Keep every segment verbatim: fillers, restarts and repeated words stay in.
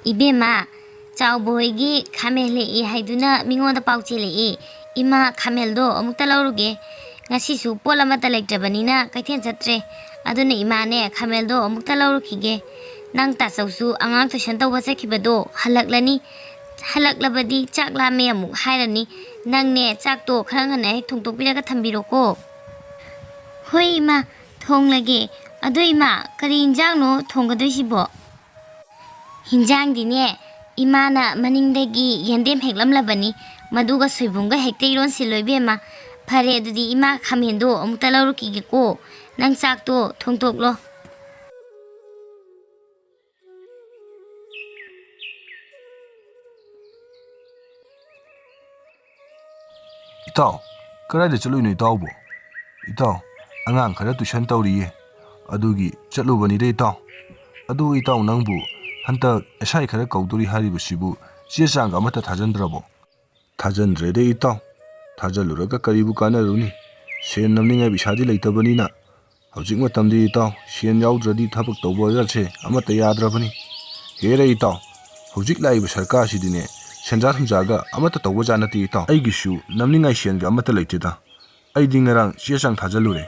ꯏꯕꯦꯝꯃ, ꯆꯥꯎꯕ ꯍꯣꯏꯒꯤ ꯈꯥꯃꯦꯟ ꯍꯦꯛꯏ ꯍꯥꯏꯗꯨꯅ ꯃꯤꯉꯣꯟꯗ ꯄꯥꯎ ꯆꯦꯜꯂꯛꯏ꯫ ꯏꯃꯥ, ꯈꯥꯃꯦꯟꯗꯣ ꯑꯃꯨꯛꯇ ꯂꯧꯔꯨꯒꯦ꯫ ꯉꯁꯤꯁꯨ ꯄꯣꯠ ꯑꯃꯠꯇ ꯂꯩꯇ꯭ꯔꯕꯅꯤꯅ ꯀꯩꯊꯦꯜ ꯆꯠꯇ꯭ꯔꯦ꯫ ꯑꯗꯨꯅ ꯏꯃꯥꯅꯦ, ꯈꯥꯃꯦꯟꯗꯣ ꯑꯃꯨꯛꯇ ꯂꯧꯔꯨꯈꯤꯒꯦ꯫ ꯅꯪ ꯇꯥꯆꯧꯁꯨ ꯑꯉꯥꯡ ꯇꯨꯏꯁꯟ ꯇꯧꯕ ꯆꯠꯈꯤꯕꯗꯣ ꯍꯜꯂꯛꯂꯅꯤ꯫ ꯍꯜꯂꯛꯂꯕꯗꯤ ꯆꯥꯛ ꯂꯥꯝꯃꯦ ꯑꯃꯨꯛ ꯍꯥꯏꯔꯅꯤ꯫ ꯅꯪꯅꯦ, ꯆꯥꯛꯇꯣ ꯈꯔ ꯉꯟꯅ ꯍꯦꯛ ꯊꯣꯡꯗꯣꯛꯄꯤꯔꯒ ꯊꯝꯕꯤꯔꯣꯀꯣ꯫ ꯍꯣꯏ ꯏꯃꯥ, ꯊꯣꯡꯂꯒꯦ꯫ ꯑꯗꯣ ꯏꯃꯥ, ꯀꯔꯤ ꯏꯟꯖꯥꯡꯅꯣ ꯊꯣꯡꯒꯗꯣꯏꯁꯤꯕꯣ? ꯍꯤꯟꯖꯥꯡꯗꯤꯅꯦ, ꯏꯃꯥꯅ ꯃꯅꯤꯡꯗꯒꯤ ꯌꯦꯟꯗꯦꯝ ꯍꯦꯛꯂꯝꯂꯕꯅꯤ꯫ ꯃꯗꯨꯒ ꯁꯣꯏꯕꯨꯝꯒ ꯍꯦꯛꯇ ꯏꯔꯣꯟꯁꯤꯜꯂꯣ ꯏꯕꯦꯝꯃ꯫ ꯐꯔꯦ, ꯑꯗꯨꯗꯤ ꯏꯃꯥ, ꯈꯥꯃꯦꯟꯗꯣ ꯑꯃꯨꯛꯇ ꯂꯧꯔꯨꯈꯤꯒꯦꯀꯣ꯫ ꯅꯪ ꯆꯥꯛꯇꯣ ꯊꯣꯡꯗꯣꯛꯂꯣ꯫ ꯏꯇꯥꯎ, ꯀꯗꯥꯏꯗ ꯆꯠꯂꯨꯏꯅꯣ ꯏꯇꯥꯎꯕꯨ? ꯏꯇꯥꯎ, ꯑꯉꯥꯡ ꯈꯔ ꯇꯨꯏꯁꯟ ꯇꯧꯔꯤꯌꯦ, ꯑꯗꯨꯒꯤ ꯆꯠꯂꯨꯕꯅꯤꯗ ꯏꯇꯥꯎ꯫ ꯑꯗꯨ ꯏꯇꯥꯎ, ꯅꯪꯕꯨ ꯍꯟꯗꯛ ꯑꯦꯁ ꯑꯥꯏ ꯈꯔ ꯀꯧꯗꯣꯔꯤ ꯍꯥꯏꯔꯤꯕꯁꯤꯕꯨ ꯆꯦ ꯆꯥꯡꯒ ꯑꯃꯠꯇ ꯊꯥꯖꯤꯟꯗ꯭ꯔꯕꯣ? ꯊꯥꯖꯤꯟꯗ꯭ꯔꯦꯗ ꯏꯇꯥꯎ, ꯊꯥꯖꯤꯜꯂꯨꯔꯒ ꯀꯔꯤꯕꯨ ꯀꯥꯟꯅꯔꯨꯅꯤ? ꯁꯦꯟ ꯅꯝꯅꯤꯡꯉꯥꯏ ꯄꯩꯁꯥꯗꯤ ꯂꯩꯇꯕꯅꯤꯅ꯫ ꯍꯧꯖꯤꯛ ꯃꯇꯝꯗꯤ ꯏꯇꯥꯎ, ꯁꯦꯟ ꯌꯥꯎꯗ꯭ꯔꯗꯤ ꯊꯕꯛ ꯇꯧꯕ ꯑꯁꯦ ꯑꯃꯠꯇ ꯌꯥꯗ꯭ꯔꯕꯅꯤ꯫ ꯍꯦꯔꯦ ꯏꯇꯥꯎ, ꯍꯧꯖꯤꯛ ꯂꯥꯛꯏꯕ ꯁꯔꯀꯥꯔꯁꯤꯗꯤꯅꯦ, ꯁꯦꯟꯖꯥ ꯊꯨꯝꯖꯥꯒ ꯑꯃꯠꯇ ꯇꯧꯕ ꯖꯥꯠ ꯅꯠꯇꯦ ꯏꯇꯥꯎ꯫ ꯑꯩꯒꯤꯁꯨ ꯅꯝꯅꯤꯡꯉꯥꯏ ꯁꯦꯟꯒ ꯑꯃꯠꯇ ꯂꯩꯇꯦꯗ꯫ ꯑꯩꯗꯤ ꯉꯔꯥꯡ ꯆꯦ ꯆꯥꯡ ꯊꯥꯖꯤꯜꯂꯨꯔꯦ꯫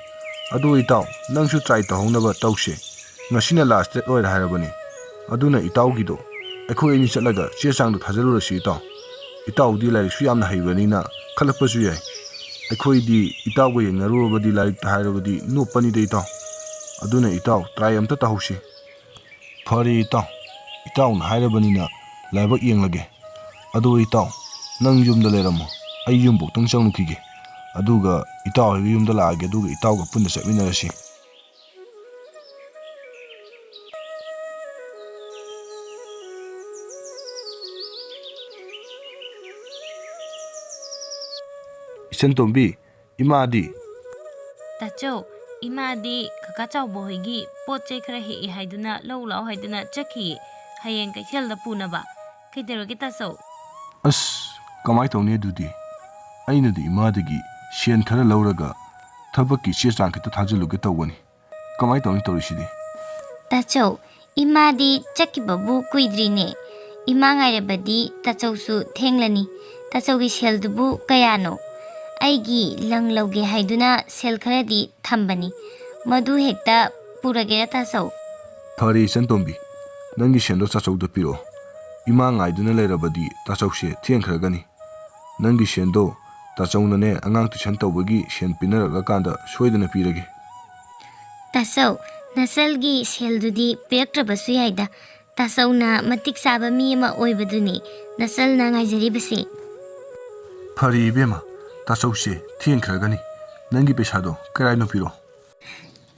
ꯑꯗꯨ ꯏꯇꯥꯎ, ꯅꯪꯁꯨ try ꯇꯧꯍꯧꯅꯕ ꯇꯧꯁꯦ꯫ ꯉꯁꯤꯅ last date ꯑꯣꯏꯔꯦ ꯍꯥꯏꯔꯕꯅꯤ꯫ ꯑꯗꯨꯅ ꯏꯇꯥꯎꯒꯤꯗꯣ, ꯑꯩꯈꯣꯏ ꯑꯅꯤ ꯆꯠꯂꯒ ꯆꯦ ꯆꯥꯡꯗꯣ ꯊꯥꯖꯤꯜꯂꯨꯔꯁꯤ ꯏꯇꯥꯎ꯫ ꯏꯇꯥꯎꯗꯤ ꯂꯥꯏꯔꯤꯛꯁꯨ ꯌꯥꯝꯅ ꯍꯩꯕꯅꯤꯅ ꯈꯜꯂꯛꯄꯁꯨ ꯌꯥꯏ꯫ ꯑꯩꯈꯣꯏꯗꯤ ꯏꯇꯥꯎꯒ ꯌꯦꯡꯅꯔꯨꯔꯕꯗꯤ, ꯂꯥꯏꯔꯤꯛꯇ ꯍꯥꯏꯔꯕꯗꯤ ꯅꯣꯞꯄꯅꯤꯗ ꯏꯇꯥꯎ꯫ ꯑꯗꯨꯅ ꯏꯇꯥꯎ, try ꯑꯝꯇ ꯇꯧꯍꯧꯁꯤ꯫ ꯐꯔꯦ ꯏꯇꯥꯎ, ꯏꯇꯥꯎꯅ ꯍꯥꯏꯔꯕꯅꯤꯅ ꯂꯥꯏꯕꯛ ꯌꯦꯡꯂꯒꯦ꯫ ꯑꯗꯨ ꯏꯇꯥꯎ, ꯅꯪ ꯌꯨꯝꯗ ꯂꯩꯔꯝꯃꯣ, ꯑꯩ ꯌꯨꯝꯕꯨꯛꯇꯪ ꯆꯪꯉꯨꯈꯤꯒꯦ꯫ ꯑꯗꯨꯒ ꯏꯇꯥꯎ ꯍꯣꯏꯒꯤ ꯌꯨꯝꯗ ꯂꯥꯛꯑꯒꯦ, ꯑꯗꯨꯒ ꯏꯇꯥꯎꯒ ꯄꯨꯟꯅ ꯆꯠꯃꯤꯟꯅꯔꯁꯤ꯫ ꯏꯆꯟ ꯇꯣꯝꯕꯤ, ꯏꯃꯥꯗꯤ? ꯇꯥꯆꯧ, ꯏꯃꯥꯗꯤ ꯀꯀꯥ ꯆꯥꯎꯕ ꯍꯣꯏꯒꯤ ꯄꯣꯠ ꯆꯩ ꯈꯔ ꯍꯦꯛꯏ ꯍꯥꯏꯗꯨꯅ ꯂꯧ ꯂꯥꯛꯑꯣ ꯍꯥꯏꯗꯨꯅ ꯆꯠꯈꯤꯌꯦ, ꯍꯌꯦꯡ ꯀꯩꯊꯦꯜꯗ ꯄꯨꯅꯕ꯫ ꯀꯩꯗꯧꯔꯒꯦ ꯇꯥꯆꯧ? ꯑꯁ, ꯀꯃꯥꯏ ꯇꯧꯅꯤ ꯑꯗꯨꯗꯤ? ꯑꯩꯅꯗꯤ ꯏꯃꯥꯗꯒꯤ ꯁꯦꯟ ꯈꯔ ꯂꯧꯔꯒ ꯊꯕꯛꯀꯤ ꯆꯦ ꯆꯥꯡ ꯈꯤꯇ ꯊꯥꯖꯤꯜꯂꯨꯒꯦ ꯇꯧꯕꯅꯤ꯫ ꯀꯃꯥꯏ ꯇꯧꯅꯤ ꯇꯧꯔꯤꯁꯤꯗꯤ? ꯇꯥꯆꯧ, ꯏꯃꯥꯗꯤ ꯆꯠꯈꯤꯕꯕꯨ ꯀꯨꯏꯗ꯭ꯔꯤꯅꯦ꯫ ꯏꯃꯥ ꯉꯥꯏꯔꯕꯗꯤ ꯇꯥꯆꯧꯁꯨ ꯊꯦꯡꯂꯅꯤ꯫ ꯇꯥꯆꯧꯒꯤ ꯁꯦꯜꯗꯨꯕꯨ ꯀꯌꯥꯅꯣ? ꯑꯩꯒꯤ ꯂꯪ ꯂꯧꯒꯦ ꯍꯥꯏꯗꯨꯅ ꯁꯦꯜ ꯈꯔꯗꯤ ꯊꯝꯕꯅꯤ꯫ ꯃꯗꯨ ꯍꯦꯛꯇ ꯄꯨꯔꯒꯦꯔꯥ ꯇꯥꯆꯧ? ꯐꯔꯦ ꯏꯆꯟꯇꯣꯝꯕꯤ, ꯅꯪꯒꯤ ꯁꯦꯟꯗꯣ ꯇꯥꯆꯧꯗ ꯄꯤꯔꯛꯑꯣ꯫ ꯏꯃꯥ ꯉꯥꯏꯗꯨꯅ ꯂꯩꯔꯕꯗꯤ ꯇꯥꯆꯧꯁꯦ ꯊꯦꯡꯈ꯭ꯔꯒꯅꯤ꯫ ꯅꯪꯒꯤ ꯁꯦꯟꯗꯣ ꯇꯥꯆꯧꯅꯅꯦ ꯑꯉꯥꯡ ꯇꯨꯏꯁꯟ ꯇꯧꯕꯒꯤ ꯁꯦꯟ ꯄꯤꯅꯔꯛꯂꯀꯥꯟꯗ ꯁꯣꯏꯗꯅ ꯄꯤꯔꯒꯦ꯫ ꯇꯥꯆꯧ, ꯅꯆꯜꯒꯤ ꯁꯦꯜꯗꯨꯗꯤ ꯄꯤꯔꯛꯇ꯭ꯔꯕꯁꯨ ꯌꯥꯏꯗ꯫ ꯇꯥꯆꯧꯅ ꯃꯇꯤꯛ ꯆꯥꯕ ꯃꯤ ꯑꯃ ꯑꯣꯏꯕꯗꯨꯅꯤ ꯅꯆꯜꯅ ꯉꯥꯏꯖꯔꯤꯕꯁꯦ꯫ ꯐꯔꯦ ꯏꯕꯦꯝꯃ, ꯇꯥꯆꯧꯁꯦ ꯊꯦꯡꯈ꯭ꯔꯒꯅꯤ꯫ ꯅꯪꯒꯤ ꯄꯩꯁꯥꯗꯣ ꯀꯔꯥꯏꯅꯣ ꯄꯤꯔꯛꯑꯣ꯫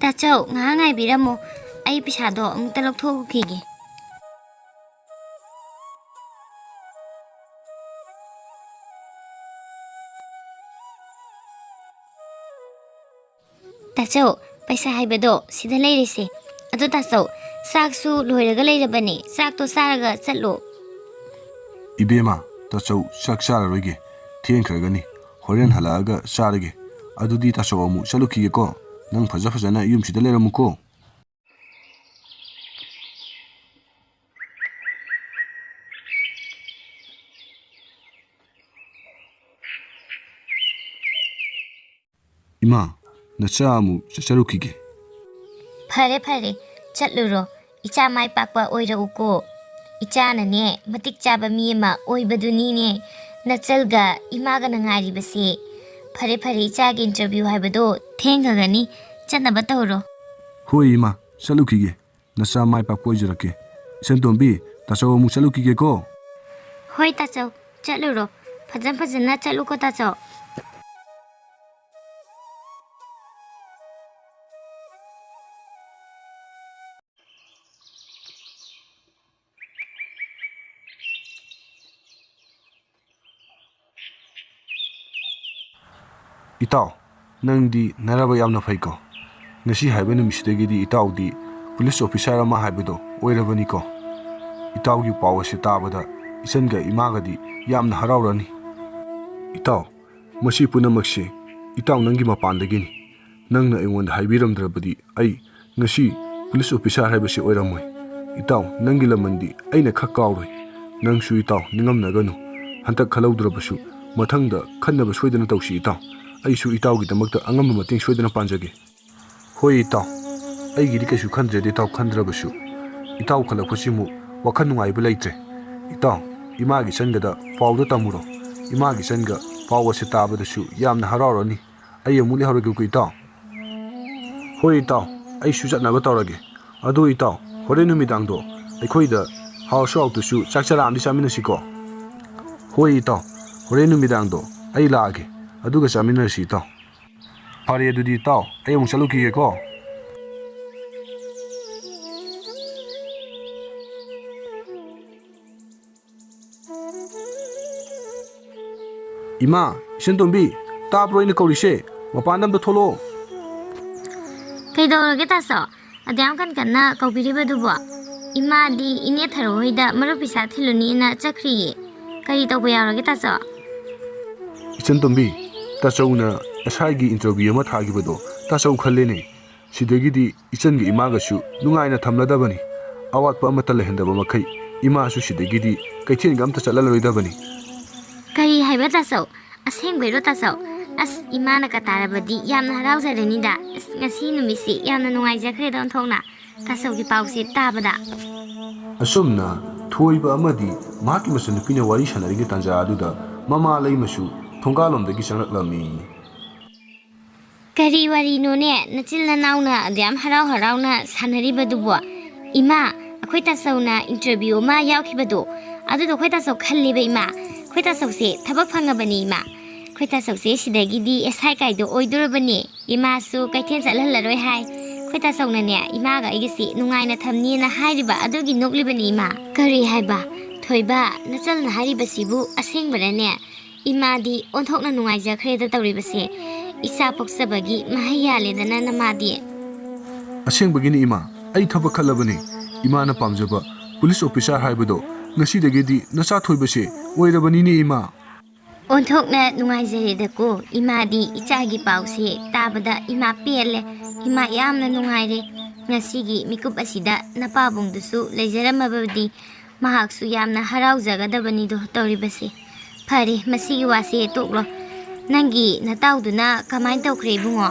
ꯇꯥꯆꯧ, ꯉꯥꯏꯍꯥꯛ ꯉꯥꯏꯕꯤꯔꯝꯃꯣ, ꯑꯩ ꯄꯩꯁꯥꯗꯣ ꯑꯃꯨꯛꯇ ꯂꯧꯊꯣꯛꯎꯈꯤꯒꯦ꯫ ꯇꯥꯆꯧ, ꯄꯩꯁꯥ ꯍꯥꯏꯕꯗꯣ ꯁꯤꯗ ꯂꯩꯔꯤꯁꯦ꯫ ꯑꯗꯣ ꯇꯥꯆꯧ, ꯆꯥꯛꯁꯨ ꯂꯣꯏꯔꯒ ꯂꯩꯔꯕꯅꯦ, ꯆꯥꯛꯇꯣ ꯆꯥꯔꯒ ꯆꯠꯂꯣ꯫ ꯏꯕꯦꯝꯃ, ꯇꯥꯆꯧ ꯆꯥꯛ ꯆꯥꯔꯔꯣꯏꯒꯦ, ꯊꯦꯡꯈ꯭ꯔꯒꯅꯤ, ꯍꯣꯔꯦꯟ ꯍꯜꯂꯛꯑꯒ ꯆꯥꯔꯒꯦ꯫ ꯑꯗꯨꯗꯤ ꯇꯥꯆꯧ ꯑꯃꯨꯛ ꯆꯠꯂꯨꯈꯤꯒꯦꯀꯣ꯫ ꯅꯪ ꯐꯖ ꯐꯖꯅ ꯌꯨꯝꯁꯤꯗ ꯂꯩꯔꯝꯃꯨꯀꯣ꯫ ꯏꯃꯥ, ꯅꯆꯥ ꯑꯃꯨꯛ ꯆꯠꯆꯔꯨꯈꯤꯒꯦ꯫ ꯐꯔꯦ ꯐꯔꯦ, ꯆꯠꯂꯨꯔꯣ꯫ ꯏꯆꯥ ꯃꯥꯏ ꯄꯥꯛꯄ ꯑꯣꯏꯔꯛꯎꯀꯣ꯫ ꯏꯆꯥꯅꯅꯦ ꯃꯇꯤꯛ ꯆꯥꯕ ꯃꯤ ꯑꯃ ꯑꯣꯏꯕꯗꯨꯅꯤꯅꯦ ꯅꯆꯜꯒ ꯏꯃꯥꯒꯅ ꯉꯥꯏꯔꯤꯕꯁꯦ꯫ ꯐꯔꯦ ꯐꯔꯦ, ꯏꯆꯥꯒꯤ ꯏꯟꯇꯔꯚꯤꯌꯨ ꯍꯥꯏꯕꯗꯣ ꯊꯦꯡꯈ꯭ꯔꯒꯅꯤ, ꯆꯠꯅꯕ ꯇꯧꯔꯣ꯫ ꯍꯣꯏ ꯏꯃꯥ, ꯆꯠꯂꯨꯈꯤꯒꯦ꯫ ꯅꯆꯥ ꯃꯥꯏ ꯄꯥꯛꯄ ꯑꯣꯏꯖꯔꯛꯀꯦ꯫ ꯏꯆꯟꯇꯣꯝꯕꯤ, ꯇꯥꯆꯧ ꯑꯃꯨꯛ ꯆꯠꯂꯨꯈꯤꯒꯦꯀꯣ꯫ ꯍꯣꯏ ꯇꯥꯆꯧ, ꯆꯠꯂꯨꯔꯣ꯫ ꯐꯖ ꯐꯖꯅ ꯆꯠꯂꯨꯀꯣ ꯇꯥꯆꯧ꯫ ꯏꯇꯥꯎ, ꯅꯪꯗꯤ ꯅꯔꯥꯏꯕꯛ ꯌꯥꯝꯅ ꯐꯩꯀꯣ꯫ ꯉꯁꯤ ꯍꯥꯏꯕ ꯅꯨꯃꯤꯠꯁꯤꯗꯒꯤꯗꯤ ꯏꯇꯥꯎꯗꯤ ꯄꯨꯂꯤꯁ ꯑꯣꯐꯤꯁꯥꯔ ꯑꯃ ꯍꯥꯏꯕꯗꯣ ꯑꯣꯏꯔꯕꯅꯤꯀꯣ꯫ ꯏꯇꯥꯎꯒꯤ ꯄꯥꯎ ꯑꯁꯤ ꯇꯥꯕꯗ ꯏꯆꯟꯒ ꯏꯃꯥꯒꯗꯤ ꯌꯥꯝꯅ ꯍꯔꯥꯎꯔꯅꯤ꯫ ꯏꯇꯥꯎ, ꯃꯁꯤ ꯄꯨꯝꯅꯃꯛꯁꯤ ꯏꯇꯥꯎ ꯅꯪꯒꯤ ꯃꯄꯥꯟꯗꯒꯤꯅꯤ꯫ ꯅꯪꯅ ꯑꯩꯉꯣꯟꯗ ꯍꯥꯏꯕꯤꯔꯝꯗ꯭ꯔꯕꯗꯤ ꯑꯩ ꯉꯁꯤ ꯄꯨꯂꯤꯁ ꯑꯣꯐꯤꯁꯥꯔ ꯍꯥꯏꯕꯁꯤ ꯑꯣꯏꯔꯝꯃꯣꯏ꯫ ꯏꯇꯥꯎ, ꯅꯪꯒꯤ ꯂꯃꯟꯗꯤ ꯑꯩꯅ ꯈꯛ ꯀꯥꯎꯔꯣꯏ꯫ ꯅꯪꯁꯨ ꯏꯇꯥꯎ ꯅꯤꯡꯉꯝꯅꯒꯅꯨ꯫ ꯍꯟꯗꯛ ꯈꯜꯍꯧꯗ꯭ꯔꯕꯁꯨ ꯃꯊꯪꯗ ꯈꯟꯅꯕ ꯁꯣꯏꯗꯅ ꯇꯧꯁꯤ ꯏꯇꯥꯎ꯫ ꯑꯩꯁꯨ ꯏꯇꯥꯎꯒꯤꯗꯃꯛꯇ ꯑꯉꯝꯕ ꯃꯇꯦꯡ ꯁꯣꯏꯗꯅ ꯄꯥꯡꯖꯒꯦ꯫ ꯍꯣꯏ ꯏꯇꯥꯎ, ꯑꯩꯒꯤꯗꯤ ꯀꯩꯁꯨ ꯈꯟꯗ꯭ꯔꯦꯗ ꯏꯇꯥꯎ, ꯈꯟꯗ꯭ꯔꯕꯁꯨ꯫ ꯏꯇꯥꯎ ꯈꯜꯂꯛꯄꯁꯤꯃꯨꯛ ꯋꯥꯈꯜ ꯅꯨꯡꯉꯥꯏꯕ ꯂꯩꯇ꯭ꯔꯦ꯫ ꯏꯇꯥꯎ, ꯏꯃꯥꯒꯤ ꯆꯟꯒꯗ ꯄꯥꯎꯗ ꯇꯝꯃꯨꯔꯣ꯫ ꯏꯃꯥꯒꯤ ꯆꯟꯒ ꯄꯥꯎ ꯑꯁꯤ ꯇꯥꯕꯗꯁꯨ ꯌꯥꯝꯅ ꯍꯔꯥꯎꯔꯅꯤ꯫ ꯑꯩ ꯑꯃꯨꯛ ꯂꯩꯍꯧꯔꯒꯦꯀꯣ ꯏꯇꯥꯎ꯫ ꯍꯣꯏ ꯏꯇꯥꯎ, ꯑꯩꯁꯨ ꯆꯠꯅꯕ ꯇꯧꯔꯒꯦ꯫ ꯑꯗꯨ ꯏꯇꯥꯎ, ꯍꯣꯔꯦꯟ ꯅꯨꯃꯤꯗꯥꯡꯗꯣ ꯑꯩꯈꯣꯏꯗ ꯍꯥꯎꯔꯁꯨ ꯍꯥꯎꯇ꯭ꯔꯁꯨ ꯆꯥꯛ ꯆꯔꯥ ꯑꯃꯗꯤ ꯆꯥꯃꯤꯟꯅꯁꯤꯀꯣ꯫ ꯍꯣꯏ ꯏꯇꯥꯎ, ꯍꯣꯔꯦꯟ ꯅꯨꯃꯤꯗꯥꯡꯗꯣ ꯑꯩ ꯂꯥꯛꯑꯒꯦ, ꯑꯗꯨꯒ ꯆꯥꯃꯤꯟꯅꯔꯁꯤ ꯏꯇꯥꯎ꯫ ꯐꯔꯦ ꯑꯗꯨꯗꯤ ꯏꯇꯥꯎ, ꯑꯩ ꯑꯃꯨꯛ ꯆꯠꯂꯨꯈꯤꯒꯦꯀꯣ꯫ ꯏꯃꯥ, ꯏꯆꯟꯇꯣꯝꯕꯤ, ꯇꯥꯕ꯭ꯔꯣ ꯑꯩꯅ ꯀꯧꯔꯤꯁꯦ? ꯃꯄꯥꯟꯗ ꯑꯝꯇ ꯊꯣꯛꯂꯛꯑꯣ꯫ ꯀꯩꯗꯧꯔꯒꯦ ꯇꯥꯆꯧ? ꯑꯗꯨꯌꯥꯝ ꯀꯟ ꯀꯟꯅ ꯀꯧꯕꯤꯔꯤꯕꯗꯨꯕꯣ? ꯏꯃꯥꯗꯤ ꯏꯅꯦ ꯊꯔꯣ ꯍꯣꯏꯗ ꯃꯔꯨꯞ ꯄꯩꯁꯥ ꯊꯤꯜꯂꯨꯅꯤꯅ ꯆꯠꯈ꯭ꯔꯤꯌꯦ꯫ ꯀꯔꯤ ꯇꯧꯕ ꯌꯥꯎꯔꯒꯦ ꯇꯥꯆꯧ? ꯏꯆꯟꯇꯣꯝꯕꯤ, ꯇꯥꯆꯧꯅ ꯑꯦꯁ ꯑꯥꯏꯒꯤ ꯏꯟꯇꯔꯚ꯭ꯌꯨ ꯑꯃ ꯊꯥꯈꯤꯕꯗꯣ ꯇꯥꯆꯧ ꯈꯜꯂꯦꯅꯦ꯫ ꯁꯤꯗꯒꯤꯗꯤ ꯏꯆꯟꯒ ꯏꯃꯥꯒꯁꯨ ꯅꯨꯡꯉꯥꯏꯅ ꯊꯝꯂꯗꯕꯅꯤ꯫ ꯑꯋꯥꯠꯄ ꯑꯃꯠꯇ ꯂꯩꯍꯟꯗꯕ ꯃꯈꯩ ꯏꯃꯥꯁꯨ ꯁꯤꯗꯒꯤꯗꯤ ꯀꯩꯊꯦꯜꯒ ꯑꯝꯇ ꯆꯠꯂꯔꯣꯏꯗꯕꯅꯤ꯫ ꯀꯔꯤ ꯍꯥꯏꯕ ꯇꯥꯆꯧ? ꯑꯁꯦꯡꯕꯩꯔꯣ ꯇꯥꯆꯧ? ꯑꯁ, ꯏꯃꯥꯅ ꯀ ꯇꯥꯔꯕꯗꯤ ꯌꯥꯝꯅ ꯍꯔꯥꯎꯖꯔꯅꯤꯗ꯫ ꯑꯁ, ꯉꯁꯤ ꯅꯨꯃꯤꯠꯁꯤ ꯌꯥꯝꯅ ꯅꯨꯡꯉꯥꯏꯖꯈ꯭ꯔꯦꯗ ꯑꯣꯟꯊꯣꯛꯅ ꯇꯥꯆꯧꯒꯤ ꯄꯥꯎꯁꯤ ꯇꯥꯕꯗ꯫ ꯑꯁꯨꯝꯅ ꯊꯣꯏꯕ ꯑꯃꯗꯤ ꯃꯍꯥꯛꯀꯤ ꯃꯆꯟꯅꯨꯄꯤꯅ ꯋꯥꯔꯤ ꯁꯥꯟꯅꯔꯤꯉꯩ ꯇꯥꯟꯖꯥ ꯑꯗꯨꯗ ꯃꯃꯥ ꯂꯩꯃꯁꯨ ꯊꯣꯡꯒꯥꯜꯂꯣꯝꯗꯒꯤ ꯆꯪꯂꯛꯂꯝꯃꯤ꯫ ꯀꯔꯤ ꯋꯥꯔꯤꯅꯣꯅꯦ? ꯅꯆꯤꯜ ꯅꯅꯥꯎꯅ ꯑꯗꯨꯌꯥꯝ ꯍꯔꯥꯎ ꯍꯔꯥꯎꯅ ꯁꯥꯟꯅꯔꯤꯕꯗꯨꯕꯣ? ꯏꯃꯥ, ꯑꯩꯈꯣꯏ ꯇꯥꯆꯧꯅ ꯏꯟꯇꯔꯚ꯭ꯌꯨ ꯑꯃ ꯌꯥꯎꯈꯤꯕꯗꯣ, ꯑꯗꯨꯗꯣ ꯑꯩꯈꯣꯏ ꯇꯥꯆꯧ ꯈꯜꯂꯦꯕ ꯏꯃꯥ꯫ ꯑꯩꯈꯣꯏ ꯇꯥꯆꯧꯁꯦ ꯊꯕꯛ ꯐꯪꯉꯕꯅꯦ ꯏꯃꯥ꯫ ꯑꯩꯈꯣꯏ ꯇꯥꯆꯧꯁꯦ ꯁꯤꯗꯒꯤꯗꯤ ꯑꯦꯁ ꯑꯥꯏ ꯀꯥꯏꯗꯣ ꯑꯣꯏꯗꯣꯔꯕꯅꯦ꯫ ꯏꯃꯥꯁꯨ ꯀꯩꯊꯦꯜ ꯆꯠꯍꯜꯂꯔꯣꯏ ꯍꯥꯏ꯫ ꯑꯩꯈꯣꯏ ꯇꯥꯆꯧꯅꯅꯦ ꯏꯃꯥꯒ ꯑꯩꯒꯁꯤ ꯅꯨꯡꯉꯥꯏꯅ ꯊꯝꯅꯤꯅ ꯍꯥꯏꯔꯤꯕ ꯑꯗꯨꯒꯤ ꯅꯣꯛꯂꯤꯕꯅꯤ ꯏꯃꯥ꯫ ꯀꯔꯤ ꯍꯥꯏꯕ? ꯊꯣꯏꯕ, ꯅꯆꯜꯅ ꯍꯥꯏꯔꯤꯕꯁꯤꯕꯨ ꯑꯁꯦꯡꯕꯔꯅꯦ? ꯏꯃꯥꯗꯤ ꯑꯣꯟꯊꯣꯛꯅ ꯅꯨꯡꯉꯥꯏꯖꯈ꯭ꯔꯦꯗ ꯇꯧꯔꯤꯕꯁꯦ꯫ ꯏꯆꯥ ꯄꯣꯛꯆꯕꯒꯤ ꯃꯍꯩ ꯌꯥꯜꯂꯦꯗꯅ ꯅꯃꯥꯗꯤ꯫ ꯑꯁꯦꯡꯕꯒꯤꯅꯤ ꯏꯃꯥ, ꯑꯩ ꯊꯕꯛ ꯈꯜꯂꯕꯅꯤ꯫ ꯏꯃꯥꯅ ꯄꯥꯝꯖꯕ ꯄꯨꯂꯤꯁ ꯑꯣꯐꯤꯁꯥꯔ ꯍꯥꯏꯕꯗꯣ ꯉꯁꯤꯗꯒꯤꯗꯤ ꯅꯆꯥ ꯊꯣꯏꯕꯁꯦ ꯑꯣꯏꯔꯕꯅꯤꯅꯦ ꯏꯃꯥ꯫ ꯑꯣꯟꯊꯣꯛꯅ ꯅꯨꯡꯉꯥꯏꯖꯔꯦꯗꯀꯣ꯫ ꯏꯃꯥꯗꯤ ꯏꯆꯥꯒꯤ ꯄꯥꯎꯁꯦ ꯇꯥꯕꯗ ꯏꯃꯥ ꯄꯦꯜꯂꯦ꯫ ꯏꯃꯥ ꯌꯥꯝꯅ ꯅꯨꯡꯉꯥꯏꯔꯦ꯫ ꯉꯁꯤꯒꯤ ꯃꯤꯀꯨꯞ ꯑꯁꯤꯗ ꯅꯄꯥꯕꯨꯡꯗꯨꯁꯨ ꯂꯩꯖꯔꯝꯃꯕꯗꯤ ꯃꯍꯥꯛꯁꯨ ꯌꯥꯝꯅ ꯍꯔꯥꯎꯖꯒꯗꯕꯅꯤꯗꯣ ꯇꯧꯔꯤꯕꯁꯦ꯫ ꯐꯔꯦ, ꯃꯁꯤꯒꯤ ꯋꯥꯁꯦ ꯇꯣꯛꯂꯣ꯫ ꯅꯪꯒꯤ ꯅꯇꯥꯎꯗꯨꯅ ꯀꯃꯥꯏꯅ ꯇꯧꯈ꯭ꯔꯦ, ꯏꯕꯨꯡꯉꯣ?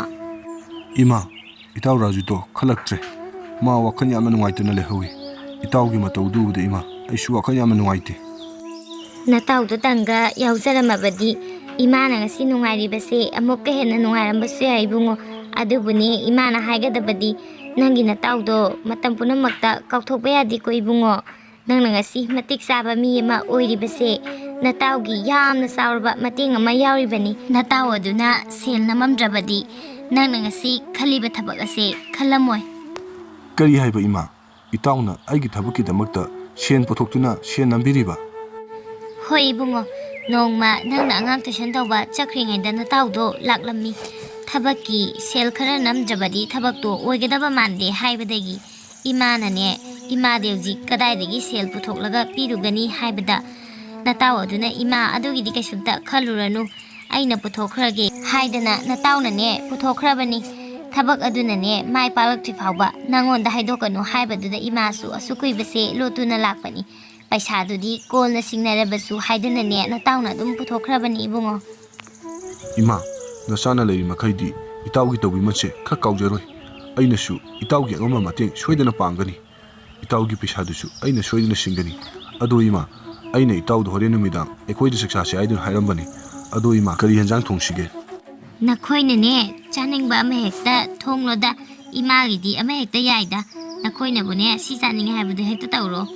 ꯏꯃꯥ, ꯏꯇꯥꯎ ꯔꯥꯖꯨꯗꯣ ꯈꯜꯂꯛꯇ꯭ꯔꯦ꯫ ꯃꯥ ꯋꯥꯈꯜ ꯌꯥꯝꯅ ꯅꯨꯡꯉꯥꯏꯇꯅ ꯂꯩꯍꯧꯏ꯫ ꯏꯇꯥꯎꯒꯤ ꯃꯇꯧꯗꯨ ꯎꯕꯗ, ꯏꯃꯥ, ꯑꯩꯁꯨ ꯋꯥꯈꯜ ꯌꯥꯝꯅ ꯅꯨꯡꯉꯥꯏꯇꯦ꯫ ꯅꯇꯥꯎꯗꯨꯇꯪꯒ ꯌꯥꯎꯖꯔꯝꯃꯕꯗꯤ ꯏꯃꯥꯅ ꯉꯁꯤ ꯅꯨꯡꯉꯥꯏꯔꯤꯕꯁꯦ ꯑꯃꯨꯛꯀ ꯍꯦꯟꯅ ꯅꯨꯡꯉꯥꯏꯔꯝꯕꯁꯨ ꯌꯥꯏ, ꯏꯕꯨꯡꯉꯣ꯫ ꯑꯗꯨꯕꯨꯅꯦ, ꯏꯃꯥꯅ ꯍꯥꯏꯒꯗꯕꯗꯤ, ꯅꯪꯒꯤ ꯅꯇꯥꯎꯗꯣ ꯃꯇꯝ ꯄꯨꯝꯅꯃꯛꯇ ꯀꯥꯎꯊꯣꯛꯄ ꯌꯥꯗꯦꯀꯣ, ꯏꯕꯨꯡꯉꯣ꯫ ꯅꯪꯅ ꯉꯁꯤ ꯃꯇꯤꯛ ꯆꯥꯕ ꯃꯤ ꯑꯃ ꯑꯣꯏꯔꯤꯕꯁꯦ ꯅꯇꯥꯎꯒꯤ ꯌꯥꯝꯅ ꯆꯥꯎꯔꯕ ꯃꯇꯦꯡ ꯑꯃ ꯌꯥꯎꯔꯤꯕꯅꯤ꯫ ꯅꯇꯥꯎ ꯑꯗꯨꯅ ꯁꯦꯜ ꯅꯝꯃꯝꯗ꯭ꯔꯕꯗꯤ ꯅꯪꯅ ꯉꯁꯤ ꯈꯜꯂꯤꯕ ꯊꯕꯛ ꯑꯁꯦ ꯈꯜꯂꯝꯃꯣꯏ꯫ ꯀꯔꯤ ꯍꯥꯏꯕ, ꯏꯃꯥ? ꯏꯇꯥꯎꯅ ꯑꯩꯒꯤ ꯊꯕꯛꯀꯤꯗꯃꯛꯇ ꯁꯦꯟ ꯄꯨꯊꯣꯛꯇꯨꯅ ꯁꯦꯟ ꯅꯝꯕꯤꯔꯤꯕ? ꯍꯣꯏ, ꯏꯕꯨꯡꯉꯣ, ꯅꯣꯡꯃ ꯅꯪꯅ ꯑꯉꯥꯡ ꯇꯨꯏꯁꯟ ꯇꯧꯕ ꯆꯠꯈ꯭ꯔꯤꯉꯩꯗ ꯅꯇꯥꯎꯗꯣ ꯂꯥꯛꯂꯝꯃꯤ꯫ ꯊꯕꯛꯀꯤ ꯁꯦꯜ ꯈꯔ ꯅꯝꯗ꯭ꯔꯕꯗꯤ ꯊꯕꯛꯇꯣ ꯑꯣꯏꯒꯗꯕ ꯃꯥꯟꯗꯦ ꯍꯥꯏꯕꯗꯒꯤ ꯏꯃꯥꯅꯅꯦ, ꯏꯃꯥꯗꯤ ꯍꯧꯖꯤꯛ ꯀꯗꯥꯏꯗꯒꯤ ꯁꯦꯜ ꯄꯨꯊꯣꯛꯂꯒ ꯄꯤꯔꯨꯒꯅꯤ ꯍꯥꯏꯕꯗ, ꯅꯇꯥꯎ ꯑꯗꯨꯅ, "ꯏꯃꯥ, ꯑꯗꯨꯒꯤꯗꯤ ꯀꯩꯁꯨꯝꯇ ꯈꯜꯂꯨꯔꯅꯨ, ꯑꯩꯅ ꯄꯨꯊꯣꯛꯈ꯭ꯔꯒꯦ" ꯍꯥꯏꯗꯅ ꯅꯇꯥꯎꯅꯅꯦ ꯄꯨꯊꯣꯛꯈ꯭ꯔꯕꯅꯤ꯫ ꯊꯕꯛ ꯑꯗꯨꯅꯅꯦ ꯃꯥꯏ ꯄꯥꯛꯂꯛꯇ꯭ꯔꯤ ꯐꯥꯎꯕ ꯅꯪꯉꯣꯟꯗ ꯍꯥꯏꯗꯣꯛꯀꯅꯨ ꯍꯥꯏꯕꯗꯨꯗ ꯏꯃꯥꯁꯨ ꯑꯁꯨꯛ ꯀꯨꯏꯕꯁꯦ ꯂꯣꯠꯇꯨꯅ ꯂꯥꯛꯄꯅꯤ꯫ ꯄꯩꯁꯥꯗꯨꯗꯤ ꯀꯣꯟꯅ ꯁꯤꯡꯅꯔꯕꯁꯨ ꯍꯥꯏꯗꯨꯅꯅꯦ ꯅꯇꯥꯎꯅ ꯑꯗꯨꯝ ꯄꯨꯊꯣꯛꯈ꯭ꯔꯕꯅꯤ, ꯏꯕꯨꯡꯉꯣ꯫ ꯏꯃꯥ, ꯅꯆꯥꯅ ꯂꯩꯔꯤ ꯃꯈꯩꯗꯤ ꯏꯇꯥꯎꯒꯤ ꯇꯧꯕꯤꯃꯜꯁꯦ ꯈꯔ ꯀꯥꯎꯖꯔꯣꯏ꯫ ꯑꯩꯅꯁꯨ ꯏꯇꯥꯎꯒꯤ ꯑꯉꯝꯕ ꯃꯇꯦꯡ ꯁꯣꯏꯗꯅ ꯄꯥꯡꯒꯅꯤ꯫ ꯏꯇꯥꯎꯒꯤ ꯄꯩꯁꯥꯗꯨꯁꯨ ꯑꯩꯅ ꯁꯣꯏꯗꯅ ꯁꯤꯡꯒꯅꯤ꯫ ꯑꯗꯣ ꯏꯃꯥ, ꯑꯩꯅ ꯏꯇꯥꯎꯗ ꯍꯣꯔꯦꯟ ꯅꯨꯃꯤꯗꯥꯡ ꯑꯩꯈꯣꯏꯗ ꯆꯥꯛ ꯆꯥꯁꯦ ꯍꯥꯏꯗꯨꯅ ꯍꯥꯏꯔꯝꯕꯅꯤ꯫ ꯑꯗꯣ ꯏꯃꯥ, ꯀꯔꯤ ꯍꯦꯟꯖꯥꯡ ꯊꯣꯡꯁꯤꯒꯦ? ꯅꯈꯣꯏꯅꯅꯦ ꯆꯥꯅꯤꯡꯕ ꯑꯃ ꯍꯦꯛꯇ ꯊꯣꯡꯂꯣꯗ, ꯏꯃꯥꯒꯤꯗꯤ ꯑꯃ ꯍꯦꯛꯇ ꯌꯥꯏꯗ꯫ ꯅꯈꯣꯏꯅꯕꯨꯅꯦ ꯁꯤ ꯆꯥꯅꯤꯡꯉꯦ ꯍꯥꯏꯕꯗꯨ ꯍꯦꯛꯇ ꯇꯧꯔꯣ꯫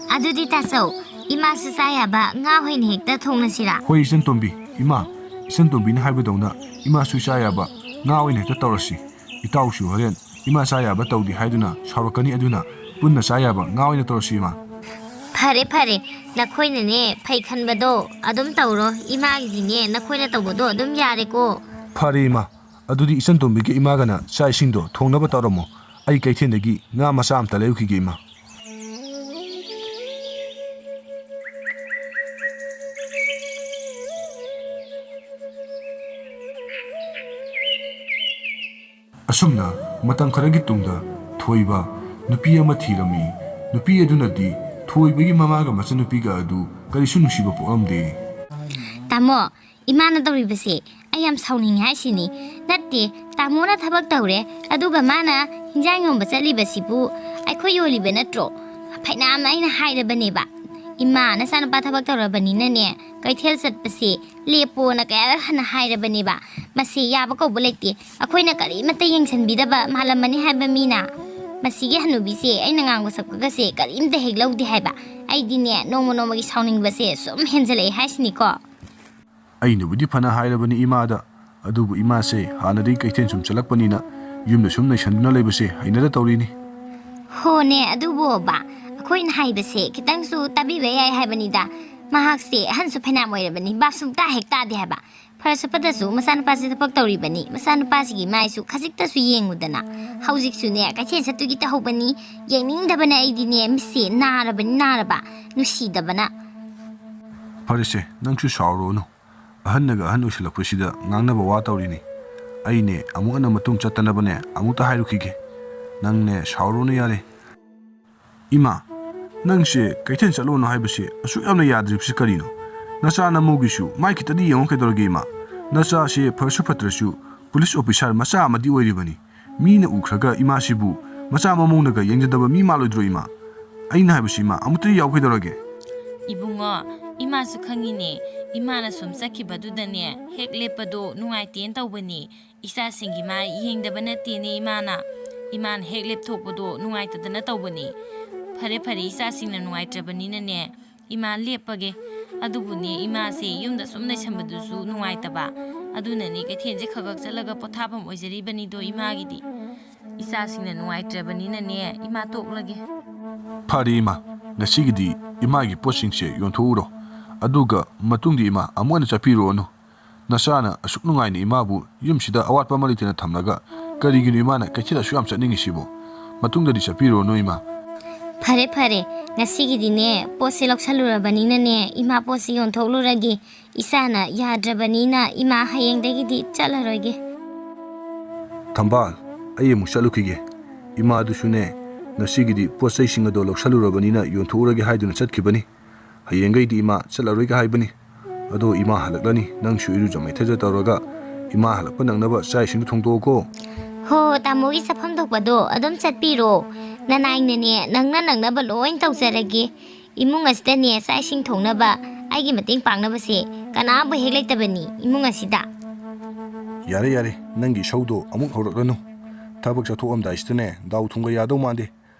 ꯑꯗꯨꯗꯤ ꯇꯥꯆꯧ, ꯏꯃꯥꯁꯨ ꯆꯥ ꯌꯥꯕ ꯉꯥ ꯑꯣꯏꯅ ꯍꯦꯛꯇ ꯊꯣꯡꯂꯁꯤꯔꯥ? ꯍꯣꯏ, ꯏꯆꯟꯇꯣꯝꯕꯤ꯫ ꯏꯃꯥ, ꯏꯆꯟꯇꯣꯝꯕꯤꯅ ꯍꯥꯏꯕꯗꯧꯅ ꯏꯃꯥꯁꯨ ꯆꯥ ꯌꯥꯕ ꯉꯥ ꯑꯣꯏꯅ ꯍꯦꯛꯇ ꯇꯧꯔꯁꯤ꯫ ꯏꯇꯥꯎꯁꯨ ꯍꯣꯔꯦꯟ ꯏꯃꯥ ꯆꯥ ꯌꯥꯕ ꯇꯧꯗꯦ ꯍꯥꯏꯗꯨꯅ ꯁꯥꯎꯔꯛꯀꯅꯤ, ꯑꯗꯨꯅ ꯄꯨꯟꯅ ꯆꯥ ꯌꯥꯕ ꯉꯥ ꯑꯣꯏꯅ ꯇꯧꯔꯁꯤ, ꯏꯃꯥ꯫ ꯐꯔꯦ, ꯐꯔꯦ, ꯅꯈꯣꯏꯅꯅꯦ ꯐꯩ ꯈꯟꯕꯗꯣ ꯑꯗꯨꯝ ꯇꯧꯔꯣ, ꯏꯃꯥꯒꯤꯗꯤꯅꯦ ꯅꯈꯣꯏꯅ ꯇꯧꯕꯗꯣ ꯑꯗꯨꯝ ꯌꯥꯔꯦꯀꯣ꯫ ꯐꯔꯦ, ꯏꯃꯥ꯫ ꯑꯗꯨꯗꯤ ꯏꯆꯟꯇꯣꯝꯕꯤꯒ ꯏꯃꯥꯒꯅ ꯆꯥꯛ ꯏꯁꯤꯡꯗꯣ ꯊꯣꯡꯅꯕ ꯇꯧꯔꯝꯃꯣ꯫ ꯑꯩ ꯀꯩꯊꯦꯜꯗꯒꯤ ꯉꯥ ꯃꯆꯥ ꯑꯝꯇ ꯂꯩꯔꯨꯈꯤꯒꯦ, ꯏꯃꯥ꯫ ꯑꯁꯨꯝꯅ ꯃꯇꯝ ꯈꯔꯒꯤ ꯇꯨꯡꯗ ꯊꯣꯏꯕ ꯅꯨꯄꯤ ꯑꯃ ꯊꯤꯔꯝꯃꯤ꯫ ꯅꯨꯄꯤ ꯑꯗꯨꯅꯗꯤ ꯊꯣꯏꯕꯒꯤ ꯃꯃꯥꯒ ꯃꯆꯟꯅꯨꯄꯤꯒ ꯑꯗꯨ ꯀꯔꯤꯁꯨ ꯅꯨꯡꯁꯤꯕ ꯄꯣꯛꯂꯝꯗꯦ꯫ ꯇꯥꯃꯣ, ꯏꯃꯥꯅ ꯇꯧꯔꯤꯕꯁꯦ ꯑꯩ ꯌꯥꯝ ꯁꯥꯎꯅꯤꯡꯉꯦ ꯍꯥꯏꯁꯤꯅꯤ꯫ ꯅꯠꯇꯦ, ꯇꯥꯃꯣꯅ ꯊꯕꯛ ꯇꯧꯔꯦ, ꯑꯗꯨꯒ ꯃꯥꯅ ꯍꯤꯟꯖꯥꯡ ꯌꯣꯟꯕ ꯆꯠꯂꯤꯕꯁꯤꯕꯨ ꯑꯩꯈꯣꯏ ꯌꯣꯜꯂꯤꯕ ꯅꯠꯇ꯭ꯔꯣ? ꯐꯩꯅꯥꯝꯅ ꯑꯩꯅ ꯍꯥꯏꯔꯕꯅꯦꯕ, "ꯏꯃꯥ, ꯅꯆꯥꯅꯨꯄꯥ ꯊꯕꯛ ꯇꯧꯔꯕꯅꯤꯅꯅꯦ, ꯀꯩꯊꯦꯜ ꯆꯠꯄꯁꯦ ꯂꯦꯞꯄꯣꯅ ꯀꯌꯥꯔꯛ ꯍꯟꯅ ꯍꯥꯏꯔꯕꯅꯦꯕ꯫ ꯃꯁꯤ ꯌꯥꯕ ꯀꯧꯕ ꯂꯩꯇꯦ꯫ ꯑꯩꯈꯣꯏꯅ ꯀꯔꯤꯃꯠꯇ ꯌꯦꯡꯁꯤꯟꯕꯤꯗꯕ ꯃꯥꯜꯂꯝꯃꯅꯤ ꯍꯥꯏꯕ ꯃꯤꯅ꯫ ꯃꯁꯤꯒꯤ ꯍꯅꯨꯕꯤꯁꯦ ꯑꯩꯅ ꯉꯥꯡꯕ ꯁꯛꯄꯒꯁꯦ ꯀꯔꯤꯝꯇ ꯍꯦꯛ ꯂꯧꯗꯦ ꯍꯥꯏꯕ꯫ ꯑꯩꯗꯤꯅꯦ, ꯅꯣꯡꯃ ꯅꯣꯡꯃꯒꯤ ꯁꯥꯎꯅꯤꯡꯕꯁꯦ ꯁꯨꯝ ꯍꯦꯟꯖꯜꯂꯛꯑꯦ ꯍꯥꯏꯁꯤꯅꯤꯀꯣ꯫" ꯑꯩꯅꯕꯨꯗꯤ ꯐꯅ ꯍꯥꯏꯔꯕꯅꯤ ꯏꯃꯥꯗ, ꯑꯗꯨꯕꯨ ꯏꯃꯥꯁꯦ ꯍꯥꯟꯅꯗꯒꯤ ꯀꯩꯊꯦꯜ ꯁꯨꯝ ꯆꯠꯂꯛꯄꯅꯤꯅ ꯌꯨꯝꯗ ꯁꯨꯝ ꯂꯩꯁꯟꯗꯨꯅ ꯂꯩꯕꯁꯦ ꯍꯩꯅꯗ ꯇꯧꯔꯤꯅꯤ꯫ ꯍꯣꯅꯦ, ꯑꯗꯨꯕꯨꯕ, ꯑꯩꯈꯣꯏꯅ ꯍꯥꯏꯕꯁꯦ ꯈꯤꯇꯪꯁꯨ ꯇꯥꯕꯤꯕ ꯌꯥꯏ ꯍꯥꯏꯕꯅꯤꯗ꯫ ꯃꯍꯥꯛꯁꯦ ꯑꯍꯟꯁꯨ ꯐꯅꯌꯥꯝ ꯑꯣꯏꯔꯕꯅꯤ, ꯚꯥꯞ ꯁꯨꯡꯇꯥ ꯍꯦꯛ ꯇꯥꯗꯦ ꯍꯥꯏꯕ꯫ ꯐꯔꯁꯨ ꯐꯠꯇ꯭ꯔꯁꯨ ꯃꯆꯥꯅꯨꯄꯥꯁꯦ ꯊꯕꯛ ꯇꯧꯔꯤꯕꯅꯤ, ꯃꯆꯥꯅꯨꯄꯥꯁꯤꯒꯤ ꯃꯥꯏꯁꯨ ꯈꯖꯤꯛꯇꯁꯨ ꯌꯦꯡꯉꯨꯗꯅ꯫ ꯍꯧꯖꯤꯛꯁꯨꯅꯦ, ꯀꯩꯊꯦꯜ ꯆꯠꯇꯨꯒꯤ ꯇꯧꯍꯧꯕꯅꯤ, ꯌꯦꯡꯅꯤꯡꯗꯕꯅ ꯑꯩꯗꯤꯅꯦ, ꯃꯤꯠꯁꯦ ꯅꯥꯔꯕꯅꯤ, ꯅꯥꯔꯕ, ꯅꯨꯡꯁꯤꯗꯕꯅ꯫ ꯐꯔꯦꯁꯦ, ꯅꯪꯁꯨ ꯁꯥꯎꯔꯨꯔꯅꯨ꯫ ꯑꯍꯟꯅꯒ ꯑꯍꯟ ꯑꯣꯏꯁꯤꯜꯂꯛꯄꯁꯤꯗ ꯉꯥꯡꯅꯕ ꯋꯥ ꯇꯧꯔꯤꯅꯤ꯫ ꯑꯩꯅꯦ, ꯑꯃꯨꯛ ꯍꯟꯅ ꯃꯇꯨꯡ ꯆꯠꯇꯅꯕꯅꯦ, ꯑꯃꯨꯛꯇ ꯍꯥꯏꯔꯨꯈꯤꯒꯦ꯫ ꯅꯪꯅꯦ, ꯁꯥꯎꯔꯨꯔꯅꯨ ꯌꯥꯔꯦ꯫ ꯏꯃꯥ, ꯅꯪꯁꯦ ꯀꯩꯊꯦꯜ ꯆꯠꯂꯣꯅ ꯍꯥꯏꯕꯁꯦ ꯑꯁꯨꯛ ꯌꯥꯝꯅ ꯌꯥꯗ꯭ꯔꯤꯕꯁꯤ ꯀꯔꯤꯅꯣ? ꯅꯆꯥ ꯅꯃꯧꯒꯤꯁꯨ ꯃꯥꯏ ꯈꯤꯇꯗꯤ ꯌꯦꯡꯉꯣ ꯀꯩꯗꯧꯔꯒꯦ ꯏꯃꯥ? ꯅꯆꯥꯁꯦ ꯐꯔꯁꯨ ꯐꯠꯇ꯭ꯔꯁꯨ ꯄꯨꯂꯤꯁ ꯑꯣꯐꯤꯁꯥꯔ ꯃꯆꯥ ꯑꯃꯗꯤ ꯑꯣꯏꯔꯤꯕꯅꯤ꯫ ꯃꯤꯅ ꯎꯈ꯭ꯔꯒ ꯏꯃꯥꯁꯤꯕꯨ ꯃꯆꯥ ꯃꯃꯧꯅꯒ ꯌꯦꯡꯖꯗꯕ ꯃꯤ ꯃꯥꯜꯂꯣꯏꯗ꯭ꯔꯣ ꯏꯃꯥ? ꯑꯩꯅ ꯍꯥꯏꯕꯁꯤ ꯏꯃꯥ ꯑꯃꯨꯛꯇ ꯌꯥꯎ ꯀꯩꯗꯧꯔꯒꯦ? ꯏꯕꯨꯡꯉꯣ, ꯏꯃꯥꯁꯨ ꯈꯪꯉꯤꯅꯦ, ꯏꯃꯥꯅ ꯁꯨꯝ ꯆꯠꯈꯤꯕꯗꯨꯗꯅꯦ, ꯍꯦꯛ ꯂꯦꯞꯄꯗꯣ ꯅꯨꯡꯉꯥꯏꯇꯦꯅ ꯇꯧꯕꯅꯤ꯫ ꯏꯆꯥꯁꯤꯡꯒꯤ ꯃꯥ ꯌꯦꯡꯗꯕ ꯅꯠꯇꯦꯅꯦ ꯏꯃꯥꯅ꯫ ꯏꯃꯥꯅ ꯍꯦꯛ ꯂꯦꯞꯊꯣꯛꯄꯗꯣ ꯅꯨꯡꯉꯥꯏꯇꯗꯅ ꯇꯧꯕꯅꯤ꯫ ꯐꯔꯦ ꯐꯔꯦ, ꯏꯆꯥꯁꯤꯡꯅ ꯅꯨꯡꯉꯥꯏꯇ꯭ꯔꯕꯅꯤꯅꯅꯦ, ꯏꯃꯥ ꯂꯦꯞꯄꯒꯦ꯫ ꯑꯗꯨꯕꯨꯅꯦ, ꯏꯃꯥꯁꯦ ꯌꯨꯝꯗ ꯁꯨꯝ ꯂꯩꯁꯟꯕꯗꯨꯁꯨ ꯅꯨꯡꯉꯥꯏꯇꯕ꯫ ꯑꯗꯨꯅꯅꯦ, ꯀꯩꯊꯦꯜꯁꯦ ꯈꯛ ꯈꯛ ꯆꯠꯂꯒ ꯄꯣꯊꯥꯐꯝ ꯑꯣꯏꯖꯔꯤꯕꯅꯤꯗꯣ ꯏꯃꯥꯒꯤꯗꯤ꯫ ꯏꯆꯥꯁꯤꯡꯅ ꯅꯨꯡꯉꯥꯏꯇ꯭ꯔꯕꯅꯤꯅꯅꯦ, ꯏꯃꯥ ꯇꯣꯛꯂꯒꯦ꯫ ꯐꯔꯦ ꯏꯃꯥ, ꯉꯁꯤꯒꯤꯗꯤ ꯏꯃꯥꯒꯤ ꯄꯣꯠꯁꯤꯡꯁꯦ ꯌꯣꯟꯊꯣꯛꯎꯔꯣ꯫ ꯑꯗꯨꯒ ꯃꯇꯨꯡꯗꯤ ꯏꯃꯥ ꯑꯃꯨꯛ ꯍꯟꯅ ꯆꯠꯄꯤꯔꯨꯔꯅꯨ꯫ ꯅꯆꯥꯅ ꯑꯁꯨꯛ ꯅꯨꯡꯉꯥꯏꯅ ꯏꯃꯥꯕꯨ ꯌꯨꯝꯁꯤꯗ ꯑꯋꯥꯠꯄ ꯑꯃ ꯂꯩꯇꯅ ꯊꯝꯂꯒ ꯀꯔꯤꯒꯤꯅꯣ ꯏꯃꯥꯅ ꯀꯩꯊꯦꯜ ꯑꯁꯨꯛ ꯌꯥꯝ ꯆꯠꯅꯤꯡꯉꯤꯁꯤꯕꯣ? ꯃꯇꯨꯡꯗꯗꯤ ꯆꯠꯄꯤꯔꯨꯔꯅꯨ ꯏꯃꯥ꯫ ꯐꯔꯦ ꯐꯔꯦ, ꯉꯁꯤꯒꯤꯗꯤꯅꯦ, ꯄꯣꯠꯁꯦ ꯂꯧꯁꯜꯂꯨꯔꯕꯅꯤꯅꯅꯦ, ꯏꯃꯥ ꯄꯣꯠꯁꯦ ꯌꯣꯟꯊꯣꯛꯂꯨꯔꯒꯦ꯫ ꯏꯆꯥꯅ ꯌꯥꯗ꯭ꯔꯕꯅꯤꯅ ꯏꯃꯥ ꯍꯌꯦꯡꯗꯒꯤꯗꯤ ꯆꯠꯂꯔꯣꯏꯒꯦ꯫ ꯊꯝꯕꯥꯜ, ꯑꯩ ꯑꯃꯨꯛ ꯆꯠꯂꯨꯈꯤꯒꯦ꯫ ꯏꯃꯥꯗꯨꯁꯨꯅꯦ, ꯉꯁꯤꯒꯤꯗꯤ ꯄꯣꯠ ꯆꯩꯁꯤꯡ ꯑꯗꯣ ꯂꯧꯁꯜꯂꯨꯔꯕꯅꯤꯅ ꯌꯣꯟꯊꯣꯛꯎꯔꯒꯦ ꯍꯥꯏꯗꯨꯅ ꯆꯠꯈꯤꯕꯅꯤ꯫ ꯍꯌꯦꯡꯈꯩꯗꯤ ꯏꯃꯥ ꯆꯠꯂꯔꯣꯏꯒꯦ ꯍꯥꯏꯕꯅꯤ꯫ ꯑꯗꯣ ꯏꯃꯥ ꯍꯜꯂꯛꯂꯅꯤ, ꯅꯪꯁꯨ ꯏꯔꯨꯖ ꯃꯥꯏꯊꯖ ꯇꯧꯔꯒ ꯏꯃꯥ ꯍꯜꯂꯛꯄ ꯅꯪꯅꯕ ꯆꯥꯛ ꯏꯁꯤꯡꯗꯨ ꯊꯣꯡꯗꯣꯛꯑꯣꯀꯣ꯫ ꯍꯣ, ꯇꯥꯃꯣꯒꯤ ꯆꯠꯐꯝ ꯊꯣꯛꯄꯗꯣ ꯑꯗꯨꯝ ꯆꯠꯄꯤꯔꯣ꯫ ꯅꯅꯥꯏꯅꯅꯦ, ꯅꯪꯅ ꯅꯪꯅꯕ ꯂꯣꯏ ꯇꯧꯖꯔꯒꯦ꯫ ꯏꯃꯨꯡ ꯑꯁꯤꯗꯅꯦ ꯆꯥꯛ ꯏꯁꯤꯡ ꯊꯣꯡꯅꯕ, ꯑꯩꯒꯤ ꯃꯇꯦꯡ ꯄꯥꯡꯅꯕꯁꯦ ꯀꯅꯥꯕꯨ ꯍꯦꯛ ꯂꯩꯇꯕꯅꯤ ꯏꯃꯨꯡ ꯑꯁꯤꯗ꯫ ꯌꯥꯔꯦ, ꯌꯥꯔꯦ, ꯅꯪꯒꯤ ꯏꯁꯧꯗꯣ ꯑꯃꯨꯛ ꯍꯧꯔꯛꯂꯅꯨ꯫ ꯊꯕꯛ ꯆꯠꯊꯣꯛꯑꯝꯗꯥꯏꯁꯤꯗꯅꯦ ꯗꯥꯎ ꯊꯨꯝꯒ ꯌꯥꯗꯧ ꯃꯥꯟꯗꯦ꯫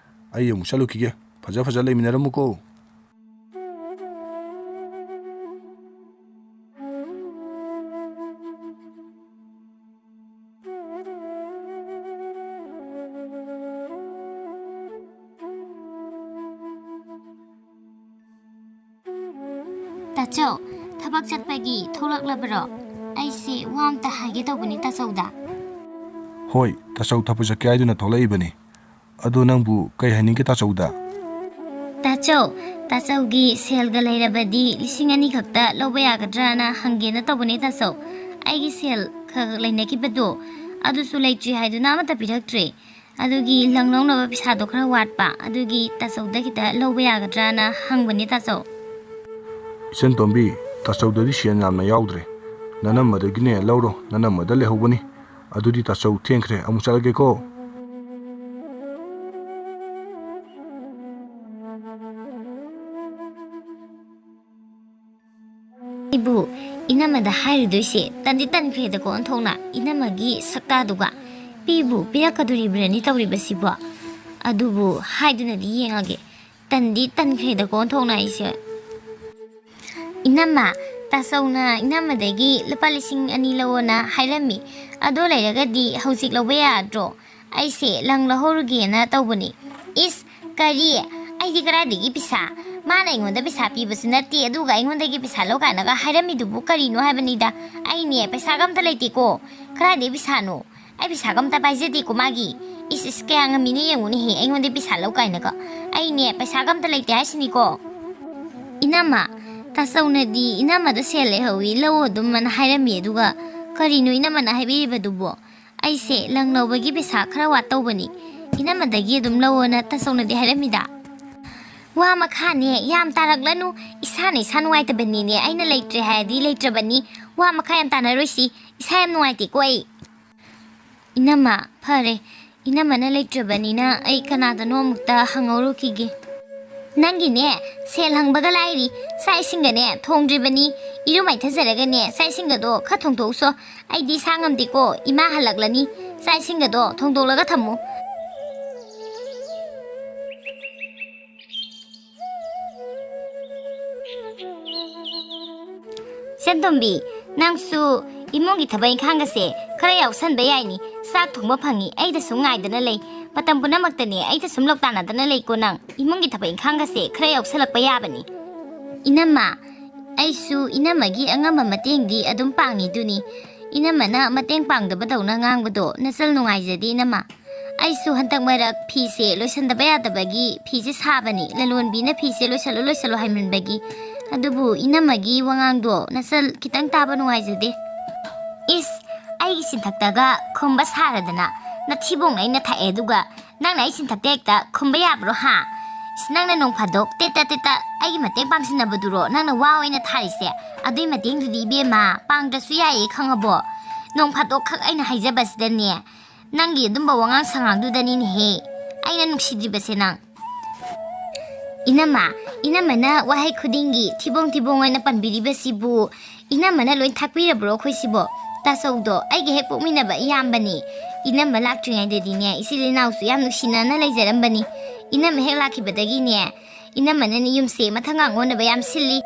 ꯑꯩ ꯑꯃꯨꯛ ꯆꯠꯂꯨꯈꯤꯒꯦ꯫ ꯐꯖ ꯐꯖ ꯂꯩꯃꯤꯟꯅꯔꯝꯃꯨꯀꯣ꯫ ꯇꯥꯆꯧ, ꯊꯕꯛ ꯆꯠꯄꯒꯤ ꯊꯣꯛꯂꯛꯂꯕꯔꯣ? ꯑꯩꯁꯦ ꯋꯥ ꯑꯝꯇ ꯍꯥꯏꯒꯦ ꯇꯧꯕꯅꯤ ꯇꯥꯆꯧꯗ꯫ ꯍꯣꯏ, ꯇꯥꯆꯧ ꯊꯕꯛ ꯆꯠꯀꯦ ꯍꯥꯏꯗꯨꯅ ꯊꯣꯛꯂꯛꯏꯕꯅꯤ꯫ ꯑꯗꯣ ꯅꯪꯕꯨ ꯀꯩ ꯍꯥꯏꯅꯤꯡꯒꯦ ꯇꯥꯆꯧꯗ? ꯇꯥꯆꯧ, ꯇꯥꯆꯧꯒꯤ ꯁꯦꯜꯒ ꯂꯩꯔꯕꯗꯤ ꯂꯤꯁꯤꯡ ꯑꯅꯤ ꯈꯛꯇ ꯂꯧꯕ ꯌꯥꯒꯗ꯭ꯔꯥꯅ ꯍꯪꯒꯦꯅ ꯇꯧꯕꯅꯦ ꯇꯥꯆꯧ꯫ ꯑꯩꯒꯤ ꯁꯦꯜ ꯈꯔ ꯈꯛ ꯂꯩꯅꯈꯤꯕꯗꯣ, ꯑꯗꯨꯁꯨ ꯂꯩꯇ꯭ꯔꯤ ꯍꯥꯏꯗꯨꯅ ꯑꯃꯠꯇ ꯄꯤꯔꯛꯇ꯭ꯔꯦ꯫ ꯑꯗꯨꯒꯤ ꯂꯪ ꯂꯧꯅꯕ ꯄꯩꯁꯥꯗꯣ ꯈꯔ ꯋꯥꯠꯄ, ꯑꯗꯨꯒꯤ ꯇꯥꯆꯧꯗ ꯈꯤꯇ ꯂꯧꯕ ꯌꯥꯒꯗ꯭ꯔꯥꯅ ꯍꯪꯕꯅꯦ ꯇꯥꯆꯧ꯫ ꯏꯆꯟ ꯇꯣꯝꯕꯤ, ꯇꯥꯆꯧꯗꯗꯤ ꯁꯦꯟ ꯌꯥꯝꯅ ꯌꯥꯎꯗ꯭ꯔꯦ꯫ ꯅꯅꯝꯃꯗꯒꯤꯅꯦ ꯂꯧꯔꯣ, ꯅꯅꯝꯃꯗ ꯂꯩꯍꯧꯕꯅꯤ꯫ ꯑꯗꯨꯗꯤ ꯇꯥꯆꯧ ꯊꯦꯡꯈ꯭ꯔꯦ, ꯑꯃꯨꯛ ꯆꯠꯂꯒꯦꯀꯣ꯫ ꯑꯩꯕꯨ ꯏꯅꯝꯃꯗ ꯍꯥꯏꯔꯨꯗꯣꯏꯁꯦ ꯇꯟꯗꯤ ꯇꯟꯈ꯭ꯔꯦꯗꯀꯣ ꯑꯣꯟꯊꯣꯛꯅ꯫ ꯏꯅꯝꯃꯒꯤ ꯁꯛꯇꯥꯗꯨꯒ ꯄꯤꯕꯨ ꯄꯤꯔꯛꯀꯗꯣꯔꯤꯕ꯭ꯔꯅꯤ ꯇꯧꯔꯤꯕꯁꯤꯕꯣ? ꯑꯗꯨꯕꯨ ꯍꯥꯏꯗꯨꯅꯗꯤ ꯌꯦꯡꯉꯒꯦ꯫ ꯇꯟꯗꯤ ꯇꯟꯈ꯭ꯔꯦꯗꯀꯣ ꯑꯣꯟꯊꯣꯛꯅ ꯑꯩꯁꯦ꯫ ꯏꯅꯝꯃ, ꯇꯥꯆꯧꯅ ꯏꯅꯝꯃꯗꯒꯤ ꯂꯨꯄꯥ ꯂꯤꯁꯤꯡ ꯑꯅꯤ ꯂꯧꯑꯣꯅ ꯍꯥꯏꯔꯝꯃꯤ꯫ ꯑꯗꯣ ꯂꯩꯔꯒꯗꯤ ꯍꯧꯖꯤꯛ ꯂꯧꯕ ꯌꯥꯗ꯭ꯔꯣ? ꯑꯩꯁꯦ ꯂꯪ ꯂꯧꯍꯧꯔꯨꯒꯦꯅ ꯇꯧꯕꯅꯤ꯫ ꯏꯁ, ꯀꯔꯤ? ꯑꯩꯗꯤ ꯀꯗꯥꯏꯗꯒꯤ ꯄꯩꯁꯥ? ꯃꯥꯅ ꯑꯩꯉꯣꯟꯗ ꯄꯩꯁꯥ ꯄꯤꯕꯁꯨ ꯅꯠꯇꯦ, ꯑꯗꯨꯒ ꯑꯩꯉꯣꯟꯗꯒꯤ ꯄꯩꯁꯥ ꯂꯧ ꯀꯥꯏꯅꯒ ꯍꯥꯏꯔꯝꯃꯤꯗꯨꯕꯨ ꯀꯔꯤꯅꯣ ꯍꯥꯏꯕꯅꯤꯗ? ꯑꯩꯅꯦ ꯄꯩꯁꯥꯒ ꯑꯝꯇ ꯂꯩꯇꯦꯀꯣ꯫ ꯀꯗꯥꯏꯗꯒꯤ ꯄꯩꯁꯥꯅꯣ? ꯑꯩ ꯄꯩꯁꯥꯒ ꯑꯝꯇ ꯄꯥꯏꯖꯗꯦꯀꯣ ꯃꯥꯒꯤ꯫ ꯏꯁ, ꯏꯁ, ꯀꯌꯥ ꯉꯝꯃꯤꯅꯦ ꯌꯦꯡꯉꯨꯅꯦꯍꯦ, ꯑꯩꯉꯣꯟꯗ ꯄꯩꯁꯥ ꯂꯧ ꯀꯥꯏꯅꯒ꯫ ꯑꯩꯅꯦ ꯄꯩꯁꯥꯒ ꯑꯝꯇ ꯂꯩꯇꯦ ꯍꯥꯏꯁꯤꯅꯤꯀꯣ꯫ ꯏꯅꯝꯃ, ꯇꯥꯆꯧꯅꯗꯤ ꯏꯅꯝꯃꯗ ꯁꯦꯜ ꯂꯩꯍꯧꯋꯤ, ꯂꯧ ꯑꯗꯨꯝ ꯑꯅ ꯍꯥꯏꯔꯝꯃꯤ, ꯑꯗꯨꯒ ꯀꯔꯤꯅꯣ ꯏꯅꯝꯃꯅ ꯍꯥꯏꯕꯤꯔꯤꯕꯗꯨꯕꯣ? ꯑꯩꯁꯦ ꯂꯪ ꯂꯧꯕꯒꯤ ꯄꯩꯁꯥ ꯈꯔ ꯋꯥꯠꯇꯧꯕꯅꯤ꯫ ꯏꯅꯝꯃꯗꯒꯤ ꯑꯗꯨꯝ ꯂꯧꯑꯣꯅ ꯇꯥꯆꯧꯅꯗꯤ ꯍꯥꯏꯔꯝꯃꯤꯗ꯫ ꯋꯥ ꯃꯈꯥꯅꯦ ꯌꯥꯝ ꯇꯥꯔꯛꯂꯅꯨ꯫ ꯏꯁꯥꯅ ꯏꯁꯥ ꯅꯨꯡꯉꯥꯏꯇꯕꯅꯤꯅꯦ꯫ ꯑꯩꯅ ꯂꯩꯇ꯭ꯔꯦ ꯍꯥꯏꯔꯗꯤ ꯂꯩꯇ꯭ꯔꯕꯅꯤ꯫ ꯋꯥ ꯃꯈꯥ ꯌꯥꯝ ꯇꯥꯟꯅꯔꯣꯏꯁꯤ꯫ ꯏꯁꯥ ꯌꯥꯝ ꯅꯨꯡꯉꯥꯏꯇꯦꯀꯣ ꯑꯩ꯫ ꯏꯅꯝꯃ, ꯐꯔꯦ꯫ ꯏꯅꯝꯃꯅ ꯂꯩꯇ꯭ꯔꯕꯅꯤꯅ ꯑꯩ ꯀꯅꯥꯗꯅꯣ ꯑꯃꯨꯛꯇ ꯍꯪꯍꯧꯔꯨꯈꯤꯒꯦ꯫ ꯅꯪꯒꯤꯅꯦ, ꯁꯦꯜ ꯍꯪꯕꯒ ꯂꯥꯏꯔꯤ꯫ ꯆꯥꯛ ꯏꯁꯤꯡꯒꯅꯦ ꯊꯣꯡꯗ꯭ꯔꯤꯕꯅꯤ꯫ ꯏꯔꯨ ꯃꯥꯏꯊꯖꯔꯒꯅꯦ ꯆꯥꯛ ꯏꯁꯤꯡꯒꯗꯣ ꯈꯔ ꯊꯣꯡꯗꯣꯛꯎꯁꯣ꯫ ꯑꯩꯗꯤ ꯁꯥ ꯉꯝꯗꯦꯀꯣ꯫ ꯏꯃꯥ ꯍꯜꯂꯛꯂꯅꯤ꯫ ꯆꯥꯛ ꯏꯁꯤꯡꯒꯗꯣ ꯊꯣꯡꯗꯣꯛꯂꯒ ꯊꯝꯃꯨ꯫ ꯁꯦꯟꯇꯣꯝꯕꯤ, ꯅꯪꯁꯨ ꯏꯃꯨꯡꯒꯤ ꯊꯕꯛ ꯏꯪꯈꯥꯡꯒꯁꯦ ꯈꯔ ꯌꯥꯎꯁꯟꯕ ꯌꯥꯏꯅꯤ꯫ ꯆꯥꯛ ꯊꯣꯡꯕ ꯐꯪꯉꯤ, ꯑꯩꯗ ꯁꯨꯝ ꯉꯥꯏꯗꯅ ꯂꯩ꯫ ꯃꯇꯝ ꯄꯨꯝꯅꯃꯛꯇꯅꯦ ꯑꯩꯗ ꯁꯨꯝ ꯂꯧꯇꯥꯟꯅꯗꯅ ꯂꯩꯀꯣ ꯅꯪ꯫ ꯏꯃꯨꯡꯒꯤ ꯊꯕꯛ ꯏꯪꯈꯥꯡꯒꯁꯦ ꯈꯔ ꯌꯥꯎꯁꯜꯂꯛꯄ ꯌꯥꯕꯅꯤ꯫ ꯏꯅꯝꯃ, ꯑꯩꯁꯨ ꯏꯅꯝꯃꯒꯤ ꯑꯉꯝꯕ ꯃꯇꯦꯡꯗꯤ ꯑꯗꯨꯝ ꯄꯥꯡꯉꯤꯗꯨꯅꯤ꯫ ꯏꯅꯝꯃꯅ ꯃꯇꯦꯡ ꯄꯥꯡꯗꯕꯗꯧꯅ ꯉꯥꯡꯕꯗꯣ ꯅꯆꯜ ꯅꯨꯡꯉꯥꯏꯖꯗꯦ ꯏꯅꯝꯃ꯫ ꯑꯩꯁꯨ ꯍꯟꯗꯛ ꯃꯔꯛ ꯐꯤꯁꯦ ꯂꯣꯏꯁꯟꯗꯕ ꯌꯥꯗꯕꯒꯤ ꯐꯤꯁꯦ ꯁꯥꯕꯅꯤ꯫ ꯂꯂꯣꯟꯕꯤꯅ ꯐꯤꯁꯦ ꯂꯣꯏꯁꯜꯂꯨ, ꯂꯣꯏꯁꯜꯂꯨ ꯍꯥꯏꯃꯟꯕꯒꯤ꯫ ꯑꯗꯨꯕꯨ ꯏꯅꯝꯃꯒꯤ ꯋꯥꯉꯥꯡꯗꯣ ꯅꯆꯜ ꯈꯤꯇꯪ ꯇꯥꯕ ꯅꯨꯡꯉꯥꯏꯖꯗꯦ꯫ ꯏꯁ, ꯑꯩꯒꯤ ꯆꯤꯟꯊꯛꯇꯒ ꯈꯨꯝꯕ ꯁꯥꯔꯗꯅ ꯅꯊꯤꯕꯣꯡꯅ ꯑꯩꯅ ꯊꯥꯛꯑꯦ, ꯑꯗꯨꯒ ꯅꯪꯅ ꯑꯩ ꯆꯤꯟꯊꯛꯇ ꯍꯦꯛꯇ ꯈꯨꯝꯕ ꯌꯥꯕ꯭ꯔꯣ ꯍꯥ? ꯏꯁ, ꯅꯪꯅ ꯅꯣꯡ ꯐꯥꯗꯣꯛ ꯇꯦꯠꯇ ꯇꯦꯠꯇ ꯑꯩꯒꯤ ꯃꯇꯦꯡ ꯄꯥꯡꯁꯤꯟꯅꯕꯗꯨꯔꯣ ꯅꯪꯅ ꯋꯥ ꯑꯣꯏꯅ ꯊꯥꯔꯤꯁꯦ? ꯑꯗꯨꯏ ꯃꯇꯦꯡꯗꯨꯗꯤ ꯏꯕꯦꯝꯃ ꯄꯥꯡꯗ꯭ꯔꯁꯨ ꯌꯥꯏꯌꯦ ꯈꯪꯉꯕꯣ? ꯅꯣꯡ ꯐꯥꯗꯣꯛꯈꯛ ꯑꯩꯅ ꯍꯥꯏꯖꯕꯁꯤꯗꯅꯦ, ꯅꯪꯒꯤ ꯑꯗꯨꯝꯕ ꯋꯥꯉꯥꯡ ꯁꯉꯥꯡꯗꯨꯗꯅꯤꯅꯦꯍꯦ ꯑꯩꯅ ꯅꯨꯡꯁꯤꯗ꯭ꯔꯤꯕꯁꯦ ꯅꯪ꯫ ꯏꯅꯝꯃ, ꯏꯅꯝꯃꯅ ꯋꯥꯍꯩ ꯈꯨꯗꯤꯡꯒꯤ ꯊꯤꯕꯣꯡ ꯊꯤꯕꯣꯡ ꯑꯣꯏꯅ ꯄꯟꯕꯤꯔꯤꯕꯁꯤꯕꯨ ꯏꯅꯝꯃꯅ ꯂꯣꯏ ꯊꯥꯛꯄꯤꯔꯕ꯭ꯔꯣ ꯑꯩꯈꯣꯏꯁꯤꯕꯣ? ꯇꯥꯆꯧꯗꯣ ꯑꯩꯒ ꯍꯦꯛ ꯄꯣꯛꯃꯤꯟꯅꯕ ꯏꯌꯥꯝꯕꯅꯤ꯫ ꯏꯅꯝꯃ ꯂꯥꯛꯇ꯭ꯔꯤꯉꯩꯗꯗꯤꯅꯦ ꯏꯆꯤꯜ ꯏꯅꯥꯎꯁꯨ ꯌꯥꯝ ꯅꯨꯡꯁꯤꯅꯅ ꯂꯩꯖꯔꯝꯕꯅꯤ꯫ ꯏꯅꯝꯃ ꯍꯦꯛ ꯂꯥꯛꯈꯤꯕꯗꯒꯤꯅꯦ ꯏꯅꯝꯃꯅꯅꯦ ꯌꯨꯝꯁꯦ ꯃꯊꯪꯒꯥꯡ ꯑꯣꯟꯅꯕ ꯌꯥꯝ ꯁꯤꯜꯂꯤ꯫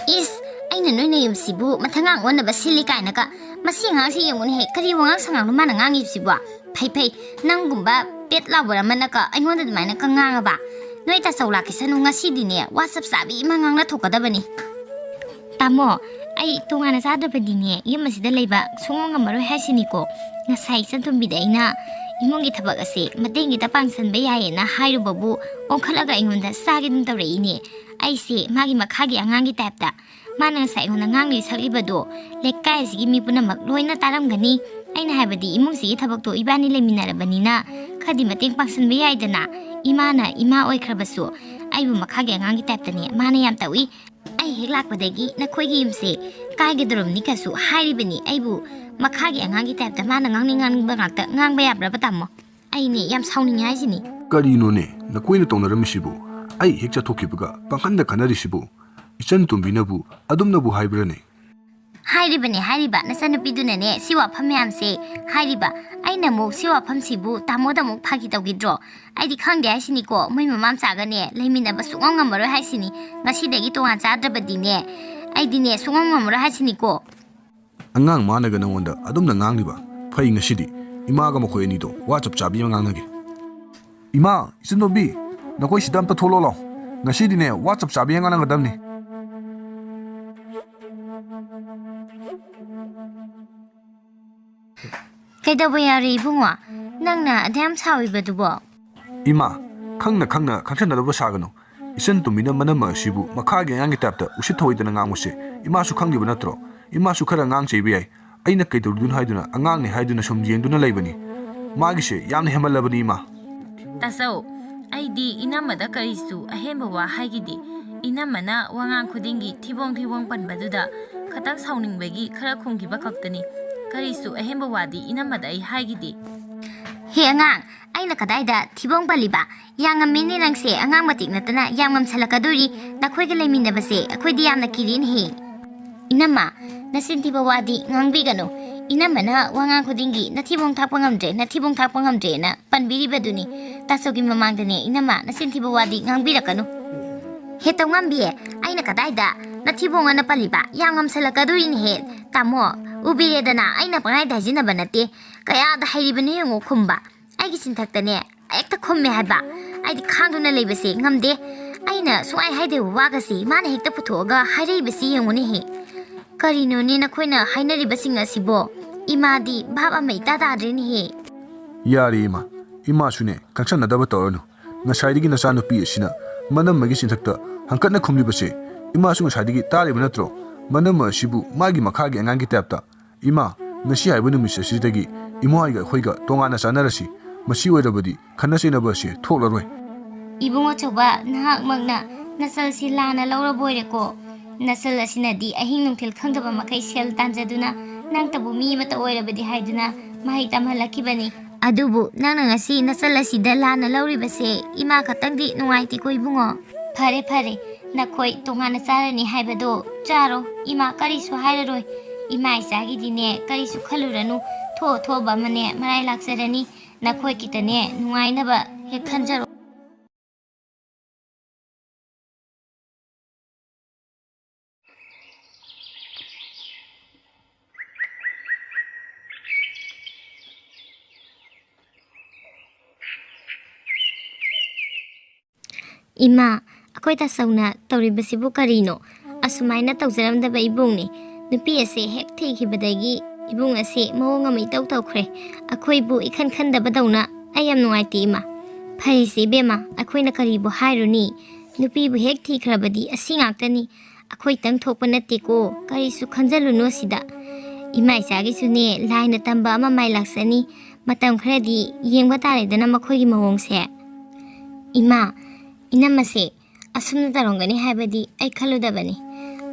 ꯏꯁ, ꯑꯩꯅ ꯅꯣꯏ ꯅꯌꯨꯝꯁꯤꯕꯨ ꯃꯊꯪꯒꯥꯡ ꯑꯣꯟꯅꯕ ꯁꯤꯜꯂꯤ ꯀꯥꯏꯅꯒ꯫ ꯃꯁꯤ ꯑꯉꯥꯡꯁꯤ ꯌꯦꯡꯉꯨꯅꯦꯍꯦ, ꯀꯔꯤ ꯋꯥꯉꯥꯡ ꯁꯉꯥꯡꯅꯣ ꯃꯥꯅ ꯉꯥꯡꯉꯤꯕꯁꯤꯕꯣ? ꯐꯩ ꯐꯩ, ꯅꯪꯒꯨꯝꯕ ꯄꯦꯠ ꯂꯥꯎꯕ ꯑꯃꯅꯀ ꯑꯩꯉꯣꯟꯗ ꯑꯗꯨꯃꯥꯏꯅꯀ ꯉꯥꯡꯉꯕ? ꯅꯣꯏ ꯇꯥꯆꯧ ꯂꯥꯛꯈꯤꯁꯅꯨ, ꯉꯁꯤꯗꯤꯅꯦ ꯋꯥ ꯆꯞ ꯆꯥꯕꯤ ꯑꯃ ꯉꯥꯡꯅꯊꯣꯛꯀꯗꯕꯅꯤ꯫ ꯇꯥꯃꯣ, ꯑꯩ ꯇꯣꯉꯥꯟꯅ ꯆꯥꯗ꯭ꯔꯕꯗꯤꯅꯦ ꯌꯨꯝ ꯑꯁꯤꯗ ꯂꯩꯕ ꯁꯨꯡꯉꯝ ꯉꯝꯃꯔꯣꯏ ꯍꯥꯏꯁꯤꯅꯤꯀꯣ꯫ ꯉꯁꯥꯏ ꯏꯆꯟꯇꯣꯝꯕꯤꯗ ꯑꯩꯅ ꯏꯃꯨꯡꯒꯤ ꯊꯕꯛ ꯑꯁꯦ ꯃꯇꯦꯡ ꯈꯤꯇ ꯄꯥꯡꯁꯟꯕ ꯌꯥꯏꯌꯦꯅ ꯍꯥꯏꯔꯨꯕꯕꯨ ꯑꯣꯟꯈꯠꯂꯒ ꯑꯩꯉꯣꯟꯗ ꯆꯥꯒꯦꯗꯅ ꯇꯧꯔꯛꯏꯅꯦ꯫ ꯑꯩꯁꯦ ꯃꯥꯒꯤ ꯃꯈꯥꯒꯤ ꯑꯉꯥꯡꯒꯤ ꯇꯥꯏꯞꯇ꯫ ꯃꯥꯅ ꯉꯁꯥꯏ ꯑꯩꯉꯣꯟꯗ ꯉꯥꯡꯂꯤ ꯁꯛꯂꯤꯕꯗꯣ ꯂꯩꯀꯥꯏ ꯑꯁꯤꯒꯤ ꯃꯤ ꯄꯨꯝꯅꯃꯛ ꯂꯣꯏꯅ ꯇꯥꯔꯝꯒꯅꯤ꯫ ꯑꯩꯅ ꯍꯥꯏꯕꯗꯤ ꯏꯃꯨꯡꯁꯤꯒꯤ ꯊꯕꯛꯇꯣ ꯏꯕꯥꯅꯤ ꯂꯩꯃꯤꯟꯅꯔꯕꯅꯤꯅ ꯈꯔꯗꯤ ꯃꯇꯦꯡ ꯄꯥꯡꯁꯤꯟꯕ ꯌꯥꯏꯗꯅ꯫ ꯏꯃꯥꯅ ꯏꯃꯥ ꯑꯣꯏꯈ꯭ꯔꯕꯁꯨ ꯑꯩꯕꯨ ꯃꯈꯥꯒꯤ ꯑꯉꯥꯡꯒꯤ ꯇꯥꯏꯞꯇꯅꯦ ꯃꯥꯅ ꯌꯥꯝ ꯇꯧꯏ꯫ ꯑꯩ ꯍꯦꯛ ꯂꯥꯛꯄꯗꯒꯤ ꯅꯈꯣꯏꯒꯤ ꯌꯨꯝꯁꯦ ꯀꯥꯏꯒꯗꯧꯔꯕꯅꯤ ꯀꯁꯨ ꯍꯥꯏꯔꯤꯕꯅꯤ꯫ ꯑꯩꯕꯨ ꯃꯈꯥꯒꯤ ꯑꯉꯥꯡꯒꯤ ꯇꯥꯏꯞꯇ ꯃꯥꯅ ꯉꯥꯡꯅꯤꯡ ꯉꯥꯡꯅꯤꯡꯕ ꯉꯥꯛꯇ ꯉꯥꯡꯕ ꯌꯥꯕ꯭ꯔꯕ, ꯇꯥꯃꯣ? ꯑꯩꯅꯦ ꯌꯥꯝ ꯁꯥꯎꯅꯤꯡꯉꯦ ꯍꯥꯏꯁꯤꯅꯤ꯫ ꯀꯔꯤꯅꯣꯅꯦ ꯅꯈꯣꯏꯅ ꯇꯧꯅꯔꯝꯃꯤꯁꯤꯕꯨ? ꯑꯩ ꯍꯦꯛ ꯆꯠꯊꯣꯛꯈꯤꯕꯒ ꯄꯥꯡꯈꯟꯗ ꯈꯟꯅꯔꯤꯁꯤꯕꯨ? ꯏꯆꯟ ꯇꯣꯝꯕꯤꯅꯕꯨ ꯑꯗꯨꯝꯅꯕꯨ ꯍꯥꯏꯕ꯭ꯔꯅꯦ? ꯍꯥꯏꯔꯤꯕꯅꯦ, ꯍꯥꯏꯔꯤꯕ ꯅꯆꯟꯅꯨꯄꯤꯗꯨꯅꯅꯦ ꯁꯤ ꯋꯥꯐꯝ ꯃꯌꯥꯝꯁꯦ ꯍꯥꯏꯔꯤꯕ꯫ ꯑꯩꯅ ꯑꯃꯨꯛ ꯁꯤ ꯋꯥꯐꯝꯁꯤꯕꯨ ꯇꯥꯃꯣꯗ ꯑꯃꯨꯛ ꯐꯥꯒꯤ ꯇꯧꯈꯤꯗ꯭ꯔꯣ? ꯑꯩꯗꯤ ꯈꯪꯗꯦ ꯍꯥꯏꯁꯤꯅꯤꯀꯣ, ꯃꯣꯏ ꯃꯃꯥ ꯃꯆꯥꯒꯅꯦ ꯂꯩꯃꯤꯟꯅꯕ ꯁꯨꯡꯉꯝ ꯉꯝꯃꯔꯣꯏ ꯍꯥꯏꯁꯤꯅꯤ꯫ ꯉꯁꯤꯗꯒꯤ ꯇꯣꯉꯥꯟ ꯆꯥꯗ꯭ꯔꯕꯗꯤꯅꯦ ꯑꯩꯗꯤꯅꯦ ꯁꯨꯡꯉꯝ ꯉꯝꯃꯔꯣꯏ ꯍꯥꯏꯁꯤꯅꯤꯀꯣ꯫ ꯑꯉꯥꯡ ꯃꯥꯅꯒ ꯅꯉꯣꯟꯗ ꯑꯗꯨꯝꯅ ꯉꯥꯡꯂꯤꯕ? ꯐꯩ, ꯉꯁꯤꯗꯤ ꯏꯃꯥꯒ ꯃꯈꯣꯏ ꯑꯅꯤꯗꯣ ꯋꯥ ꯆꯞ ꯆꯥꯕꯤ ꯑꯃ ꯉꯥꯡꯅꯒꯦ꯫ ꯏꯃꯥ, ꯏꯆꯟꯇꯣꯝꯕꯤ, ꯅꯈꯣꯏ ꯁꯤꯗ ꯑꯝꯇ ꯊꯣꯛꯂꯛꯑꯣ꯫ ꯉꯁꯤꯗꯤꯅꯦ ꯋꯥ ꯆꯞ ꯆꯥꯕꯤ ꯑꯃ ꯉꯥꯡꯅꯒꯗꯕꯅꯤ꯫ ꯀꯩꯗꯧꯕ ꯌꯥꯔꯦ ꯏꯕꯨꯡꯉꯣ? ꯅꯪꯅ ꯑꯗꯨꯌꯥꯝ ꯁꯥꯎꯔꯤꯕꯗꯨꯕꯣ? ꯏꯃꯥ, ꯈꯪꯅ ꯈꯪꯅ ꯈꯪꯁꯟꯅꯗꯕ ꯁꯥꯒꯅꯨ꯫ ꯏꯆꯟ ꯇꯨꯃꯤꯅ ꯃꯅꯝꯃ ꯑꯁꯤꯕꯨ ꯃꯈꯥꯒꯤ ꯑꯉꯥꯡꯒꯤ ꯇꯥꯏꯞꯇ ꯎꯁꯤꯠ ꯊꯑꯣꯏꯗꯅ ꯉꯥꯡꯕꯁꯦ ꯏꯃꯥꯁꯨ ꯈꯪꯂꯤꯕ ꯅꯠꯇ꯭ꯔꯣ? ꯏꯃꯥꯁꯨ ꯈꯔ ꯉꯥꯡ ꯆꯩꯕ ꯌꯥꯏ꯫ ꯑꯩꯅ ꯀꯩꯗꯧꯔꯨꯗꯣꯏꯅꯣ ꯍꯥꯏꯗꯨꯅ ꯑꯉꯥꯡꯅꯤ ꯍꯥꯏꯗꯨꯅ ꯁꯨꯝ ꯌꯦꯡꯗꯨꯅ ꯂꯩꯕꯅꯤ꯫ ꯃꯥꯒꯤꯁꯦ ꯌꯥꯝꯅ ꯍꯦꯟꯃꯜꯂꯕꯅꯤ ꯏꯃꯥ꯫ ꯇꯥꯆꯧ, ꯑꯩꯗꯤ ꯏꯅꯝꯃꯗ ꯀꯔꯤꯁꯨ ꯑꯍꯦꯟꯕ ꯋꯥ ꯍꯥꯏꯈꯤꯗꯦ꯫ ꯏꯅꯝꯃꯅ ꯋꯥꯉꯥꯡ ꯈꯨꯗꯤꯡꯒꯤ ꯊꯤꯕꯣꯡ ꯊꯤꯕꯣꯡ ꯄꯟꯕꯗꯨꯗ ꯈꯇꯪ ꯁꯥꯎꯅꯤꯡꯕꯒꯤ ꯈꯔ ꯈꯨꯝꯈꯤꯕ ꯈꯛꯇꯅꯤ꯫ ꯀꯔꯤꯁꯨ ꯑꯍꯦꯟꯕ ꯋꯥꯗꯤ ꯏꯅꯝꯃꯗ ꯑꯩ ꯍꯥꯏꯈꯤꯗꯦ꯫ ꯍꯦ ꯑꯉꯥꯡ, ꯑꯩꯅ ꯀꯗꯥꯏꯗ ꯊꯤꯕꯣꯡ ꯄꯜꯂꯤꯕ? ꯌꯥꯝ ꯉꯝꯃꯤꯅꯦ ꯅꯪꯁꯦ, ꯑꯉꯥꯡ ꯃꯇꯤꯛ ꯅꯠꯇꯅ ꯌꯥꯝ ꯉꯝꯁꯜꯂꯛꯀꯗꯣꯔꯤ꯫ ꯅꯈꯣꯏꯒ ꯂꯩꯃꯤꯟꯅꯕꯁꯦ ꯑꯩꯈꯣꯏꯗꯤ ꯌꯥꯝꯅ ꯀꯤꯔꯦꯅꯦꯍꯦ꯫ ꯏꯅꯝꯃ, ꯅꯆꯤꯟ ꯊꯤꯕ ꯋꯥꯗꯤ ꯉꯥꯡꯕꯤꯒꯅꯨ꯫ ꯏꯅꯝꯃꯅ ꯋꯥꯉꯥꯡ ꯈꯨꯗꯤꯡꯒꯤ "ꯅꯊꯤꯕꯣꯡ ꯊꯥꯛꯄ ꯉꯝꯗ꯭ꯔꯦ, ꯅꯊꯤꯕꯣꯡ ꯊꯥꯛꯄ ꯉꯝꯗ꯭ꯔꯦꯅ" ꯄꯟꯕꯤꯔꯤꯕꯗꯨꯅꯤ꯫ ꯇꯥꯆꯧꯒꯤ ꯃꯃꯥꯡꯗꯅꯦ ꯏꯅꯝꯃ, ꯅꯆꯤꯟ ꯊꯤꯕ ꯋꯥꯗꯤ ꯉꯥꯡꯕꯤꯔꯛꯀꯅꯨ꯫ ꯍꯦ ꯇꯧꯉꯝꯕꯤ, ꯑꯩꯅ ꯀꯗꯥꯏꯗ ꯅꯊꯤꯕꯣꯡ ꯑꯅ ꯄꯜꯂꯤꯕ? ꯌꯥꯝ ꯉꯝꯁꯜꯂꯛꯀꯗꯣꯔꯤꯅꯦꯍꯦ꯫ ꯇꯥꯃꯣ, ꯎꯕꯤꯔꯦꯗꯅ, ꯑꯩꯅ ꯄꯪꯍꯥꯏꯗ ꯍꯥꯏꯖꯤꯟꯅꯕ ꯅꯠꯇꯦ꯫ ꯀꯌꯥꯗ ꯍꯩꯔꯤꯕꯅꯤ ꯌꯦꯡꯉꯣ ꯈꯨꯝꯕ꯫ ꯑꯩꯒꯤ ꯆꯤꯟꯊꯛꯇꯅꯦ ꯍꯦꯛꯇ ꯈꯨꯝꯃꯦ ꯍꯥꯏꯕ꯫ ꯑꯩꯗꯤ ꯈꯥꯡꯗꯨꯅ ꯂꯩꯕꯁꯦ ꯉꯝꯗꯦ꯫ ꯑꯩꯅ ꯁꯨꯡꯍꯥꯏ ꯍꯥꯏꯗꯕ ꯋꯥꯒꯁꯦ ꯃꯥꯅ ꯍꯦꯛꯇ ꯄꯨꯊꯣꯛꯑꯒ ꯍꯥꯏꯔꯛꯏꯕꯁꯤ ꯌꯦꯡꯉꯨꯅꯦꯍꯦ꯫ ꯀꯔꯤꯅꯣꯅꯦ ꯅꯈꯣꯏꯅ ꯍꯥꯏꯅꯔꯤꯕꯁꯤꯡ ꯑꯁꯤꯕꯣ? ꯏꯃꯥꯗꯤ ꯚꯥꯞ ꯑꯃ ꯏꯇꯥ ꯇꯥꯗ꯭ꯔꯦꯅꯦꯍꯦ꯫ ꯌꯥꯔꯦ ꯏꯃꯥ, ꯏꯃꯥꯁꯨꯅꯦ ꯈꯪꯁꯟꯅꯗꯕ ꯇꯧꯔꯅꯨ꯫ ꯉꯁꯥꯏꯗꯒꯤ ꯅꯆꯥꯅꯨꯄꯤ ꯑꯁꯤꯅ ꯃꯅꯝꯃꯒꯤ ꯆꯤꯟꯊꯛꯇ ꯍꯪꯀꯠꯅ ꯈꯨꯝꯂꯤꯕꯁꯦ ꯏꯃꯥꯁꯨ ꯉꯁꯥꯏꯗꯒꯤ ꯇꯥꯔꯤꯕ ꯅꯠꯇ꯭ꯔꯣ? ꯃꯅꯝꯃ ꯑꯁꯤꯕꯨ ꯃꯥꯒꯤ ꯃꯈꯥꯒꯤ ꯑꯉꯥꯡꯒꯤ ꯇꯥꯏꯞꯇ꯫ ꯏꯃꯥ, ꯉꯁꯤ ꯍꯥꯏꯕ ꯅꯨꯃꯤꯠ ꯑꯁꯤꯗꯒꯤ ꯏꯃꯥꯍꯣꯏꯒ ꯑꯩꯈꯣꯏꯒ ꯇꯣꯉꯥꯟꯅ ꯆꯥꯟꯅꯔꯁꯤ꯫ ꯃꯁꯤ ꯑꯣꯏꯔꯕꯗꯤ ꯈꯠꯅ ꯆꯩꯅꯕ ꯑꯁꯤ ꯊꯣꯛꯂꯔꯣꯏ꯫ ꯏꯕꯨꯡ ꯑꯆꯧꯕ, ꯅꯍꯥꯛꯃꯛꯅ ꯅꯆꯜꯁꯤ ꯂꯥꯟꯅ ꯂꯧꯔꯕꯣꯏꯔꯦꯀꯣ꯫ ꯅꯆꯜ ꯑꯁꯤꯅꯗꯤ ꯑꯍꯤꯡ ꯅꯨꯡꯊꯤꯜ ꯈꯪꯗꯕ ꯃꯈꯩ ꯁꯦꯜ ꯇꯥꯟꯖꯗꯨꯅ ꯅꯪꯇꯕꯨ ꯃꯤ ꯑꯃꯠꯇ ꯑꯣꯏꯔꯕꯗꯤ ꯍꯥꯏꯗꯨꯅ ꯃꯍꯩ ꯇꯝꯍꯜꯂꯛꯈꯤꯕꯅꯤ꯫ ꯑꯗꯨꯕꯨ ꯅꯪꯅ ꯉꯁꯤ ꯅꯆꯜ ꯑꯁꯤꯗ ꯂꯥꯟꯅ ꯂꯧꯔꯤꯕꯁꯦ ꯏꯃꯥ ꯈꯛꯇꯪꯗꯤ ꯅꯨꯡꯉꯥꯏꯇꯦꯀꯣ ꯏꯕꯨꯡꯉꯣ꯫ ꯐꯔꯦ, ꯐꯔꯦ, ꯅꯈꯣꯏ ꯇꯣꯉꯥꯟꯅ ꯆꯥꯔꯅꯤ ꯍꯥꯏꯕꯗꯣ ꯆꯥꯔꯣ, ꯏꯃꯥ ꯀꯔꯤꯁꯨ ꯍꯥꯏꯔꯔꯣꯏ꯫ ꯏꯃꯥ ꯏꯆꯥꯒꯤꯗꯤꯅꯦ ꯀꯔꯤꯁꯨ ꯈꯜꯂꯨꯔꯅꯨ, ꯊꯣꯛꯑ ꯊꯣꯛꯑꯕ ꯑꯃꯅꯦ ꯃꯔꯥꯏ ꯂꯥꯛꯆꯔꯅꯤ꯫ ꯅꯈꯣꯏ ꯈꯤꯇꯅꯦ ꯅꯨꯡꯉꯥꯏꯅꯕ ꯍꯦꯛ ꯈꯟꯖꯔꯣ꯫ ꯏꯃꯥ, ꯑꯩꯈꯣꯏ ꯇꯥꯆꯧꯅ ꯇꯧꯔꯤꯕꯁꯤꯕꯨ ꯀꯔꯤꯅꯣ? ꯑꯁꯨꯃꯥꯏꯅ ꯇꯧꯖꯔꯝꯗꯕ ꯏꯕꯨꯡꯅꯤ꯫ ꯅꯨꯄꯤ ꯑꯁꯦ ꯍꯦꯛ ꯊꯤꯈꯤꯕꯗꯒꯤ ꯏꯕꯨꯡ ꯑꯁꯦ ꯃꯑꯣꯡ ꯑꯃ ꯏꯇꯧ ꯇꯧꯈ꯭ꯔꯦ꯫ ꯑꯩꯈꯣꯏꯕꯨ ꯏꯈꯟ ꯈꯟꯗꯕꯗꯧꯅ꯫ ꯑꯩ ꯌꯥꯝ ꯅꯨꯡꯉꯥꯏꯇꯦ ꯏꯃꯥ꯫ ꯐꯔꯦꯁꯦ ꯏꯕꯦꯝꯃ, ꯑꯩꯈꯣꯏꯅ ꯀꯔꯤꯕꯨ ꯍꯥꯏꯔꯨꯅꯤ? ꯅꯨꯄꯤꯕꯨ ꯍꯦꯛ ꯊꯤꯈ꯭ꯔꯕꯗꯤ ꯑꯁꯤ ꯉꯥꯛꯇꯅꯤ꯫ ꯑꯩꯈꯣꯏꯇꯪ ꯊꯣꯛꯄ ꯅꯠꯇꯦꯀꯣ, ꯀꯔꯤꯁꯨ ꯈꯟꯖꯜꯂꯨꯅꯨ ꯑꯁꯤꯗ꯫ ꯏꯃꯥ ꯏꯆꯥꯒꯤꯁꯨꯅꯦ ꯂꯥꯏꯅ ꯇꯝꯕ ꯑꯃ ꯃꯥꯏ ꯂꯥꯛꯆꯅꯤ꯫ ꯃꯇꯝ ꯈꯔꯗꯤ ꯌꯦꯡꯕ ꯇꯥꯔꯦꯗꯅ ꯃꯈꯣꯏꯒꯤ ꯃꯑꯣꯡꯁꯦ꯫ ꯏꯃꯥ, ꯏꯅꯝꯃꯁꯦ ꯑꯁꯨꯝꯅ ꯇꯧꯔꯝꯒꯅꯤ ꯍꯥꯏꯕꯗꯤ ꯑꯩ ꯈꯜꯂꯨꯗꯕꯅꯤ꯫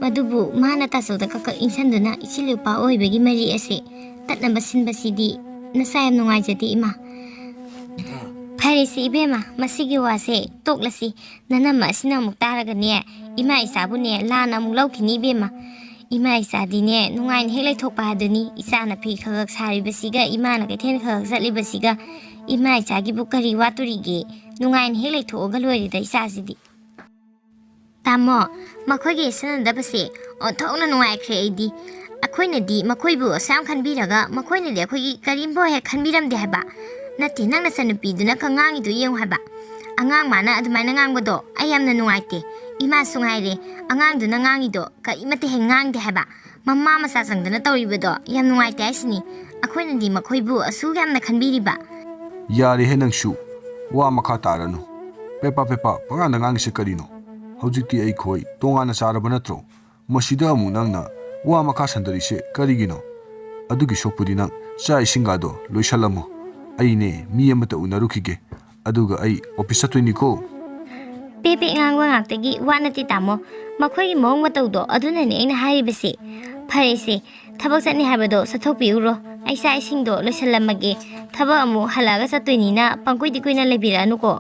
ꯃꯗꯨꯕꯨ ꯃꯥꯅ ꯇꯥꯆꯧꯗ ꯀꯛ ꯀꯛ ꯏꯟꯁꯤꯟꯗꯨꯅ ꯏꯆꯤꯜ ꯏꯄꯥ ꯑꯣꯏꯕꯒꯤ ꯃꯔꯤ ꯑꯁꯦ ꯇꯠꯅꯕ ꯁꯤꯟꯕꯁꯤꯗꯤ ꯅꯆꯥ ꯌꯥꯝ ꯅꯨꯡꯉꯥꯏꯖꯗꯦ ꯏꯃꯥ꯫ ꯐꯔꯦꯁꯦ ꯏꯕꯦꯝꯃ, ꯃꯁꯤꯒꯤ ꯋꯥꯁꯦ ꯇꯣꯛꯂꯁꯤ꯫ ꯅꯅꯝꯃ ꯑꯁꯤꯅ ꯑꯃꯨꯛ ꯇꯥꯔꯒꯅꯦ, ꯏꯃꯥ ꯏꯆꯥꯕꯨꯅꯦ ꯂꯥꯟꯅ ꯑꯃꯨꯛ ꯂꯧꯈꯤꯅꯤ ꯏꯕꯦꯝꯃ꯫ ꯏꯃꯥ ꯏꯆꯥꯗꯤꯅꯦ ꯅꯨꯡꯉꯥꯏꯅ ꯍꯦꯛ ꯂꯩꯊꯣꯛꯄ ꯍꯥꯏꯗꯨꯅꯤ꯫ ꯏꯆꯥꯅ ꯐꯤ ꯈꯔ ꯈꯔ ꯁꯥꯔꯤꯕꯁꯤꯒ, ꯏꯃꯥꯅ ꯀꯩꯊꯦꯜ ꯈꯔ ꯈꯔ ꯆꯠꯂꯤꯕꯁꯤꯒ, ꯏꯃꯥ ꯏꯆꯥꯒꯤꯕꯨ ꯀꯔꯤ ꯋꯥꯠꯇꯣꯔꯤꯒꯦ? ꯅꯨꯡꯉꯥꯏꯅ ꯍꯦꯛ ꯂꯩꯊꯣꯛꯑꯒ ꯂꯣꯏꯔꯦꯗ ꯏꯆꯥꯁꯤꯗꯤ꯫ ꯇꯥꯃꯣ, ꯃꯈꯣꯏꯒꯤ ꯁꯥꯟꯅꯗꯕꯁꯦ ꯑꯣꯟꯊꯣꯛꯅ ꯅꯨꯡꯉꯥꯏꯈ꯭ꯔꯦ ꯑꯩꯗꯤ꯫ ꯑꯩꯈꯣꯏꯅꯗꯤ ꯃꯈꯣꯏꯕꯨ ꯑꯁꯨꯛ ꯌꯥꯝ ꯈꯟꯕꯤꯔꯒ ꯃꯈꯣꯏꯅꯗꯤ ꯑꯩꯈꯣꯏꯒꯤ ꯀꯔꯤꯝꯐꯥꯎ ꯍꯦꯛ ꯈꯟꯕꯤꯔꯝꯗꯦ ꯍꯥꯏꯕ꯫ ꯅꯠꯇꯦ, ꯅꯪ ꯅꯆꯟꯅꯨꯄꯤꯗꯨꯅ ꯈ-, ꯉꯥꯡꯉꯤꯗꯣ ꯌꯦꯡꯉꯨ ꯍꯥꯏꯕ꯫ ꯑꯉꯥꯡ ꯃꯥꯅ ꯑꯗꯨꯃꯥꯏꯅ ꯉꯥꯡꯕꯗꯣ ꯑꯩ ꯌꯥꯝꯅ ꯅꯨꯡꯉꯥꯏꯇꯦ꯫ ꯏꯃꯥꯁꯨ ꯉꯥꯏꯔꯦ, ꯑꯉꯥꯡꯗꯨꯅ ꯉꯥꯡꯉꯤꯗꯣ ꯀꯔꯤꯃꯠꯇ ꯍꯦꯛ ꯉꯥꯡꯗꯦ ꯍꯥꯏꯕ꯫ ꯃꯃꯥ ꯃꯆꯥ ꯆꯪꯗꯅ ꯇꯧꯔꯤꯕꯗꯣ ꯌꯥꯝ ꯅꯨꯡꯉꯥꯏꯇꯦ ꯍꯥꯏꯁꯤꯅꯤ꯫ ꯑꯩꯈꯣꯏꯅꯗꯤ ꯃꯈꯣꯏꯕꯨ ꯑꯁꯨꯛ ꯌꯥꯝꯅ ꯈꯟꯕꯤꯔꯤꯕ꯫ ꯌꯥꯔꯦꯍꯦ ꯅꯪꯁꯨ, ꯋꯥ ꯃꯈꯥ ꯇꯥꯔꯅꯨ꯫ ꯄꯦꯄꯥ ꯄꯦꯄꯥ ꯄꯉꯥꯡꯗ ꯉꯥꯡꯉꯤꯁꯦ ꯀꯔꯤꯅꯣ? ꯍꯧꯖꯤꯛꯇꯤ ꯑꯩꯈꯣꯏ ꯇꯣꯉꯥꯟꯅ ꯆꯥꯔꯕ ꯅꯠꯇ꯭ꯔꯣ? ꯃꯁꯤꯗ ꯑꯃꯨꯛ ꯅꯪꯅ ꯋꯥ ꯃꯈꯥ ꯁꯟꯗꯔꯤꯁꯦ ꯀꯔꯤꯒꯤꯅꯣ? ꯑꯗꯨꯒꯤ ꯁꯣꯛꯄꯨꯗꯤ ꯅꯪ ꯆꯥꯛ ꯏꯁꯤꯡꯒꯗꯣ ꯂꯣꯏꯁꯜꯂꯝꯃꯣ꯫ ꯑꯩꯅꯦ, ꯃꯤ ꯑꯃꯇ ꯎꯅꯔꯨꯈꯤꯒꯦ, ꯑꯗꯨꯒ ꯑꯩ ꯑꯣꯐꯤꯁ ꯆꯠꯇꯣꯏꯅꯤꯀꯣ꯫ ꯄꯦ ꯄꯦ ꯉꯥꯡꯕ ꯉꯥꯛꯇꯒꯤ ꯋꯥ ꯅꯠꯇꯦ, ꯇꯥꯃꯣ꯫ ꯃꯈꯣꯏꯒꯤ ꯃꯑꯣꯡ ꯃꯇꯧꯗꯣ ꯑꯗꯨꯅꯅꯦ ꯑꯩꯅ ꯍꯥꯏꯔꯤꯕꯁꯦ꯫ ꯐꯔꯦꯁꯦ, ꯊꯕꯛ ꯆꯠꯅꯤ ꯍꯥꯏꯕꯗꯣ ꯆꯠꯊꯣꯛꯄꯤꯎꯔꯣ꯫ ꯑꯩ ꯆꯥꯛ ꯏꯁꯤꯡꯗꯣ ꯂꯣꯏꯁꯜꯂꯝꯃꯒꯦ꯫ ꯊꯕꯛ ꯑꯃꯨꯛ ꯍꯜꯂꯛꯑꯒ ꯆꯠꯇꯣꯏꯅꯤꯅ ꯄꯪꯀꯨꯏꯗꯤ ꯀꯨꯏꯅ ꯂꯩꯕꯤꯔꯛꯑꯅꯨꯀꯣ꯫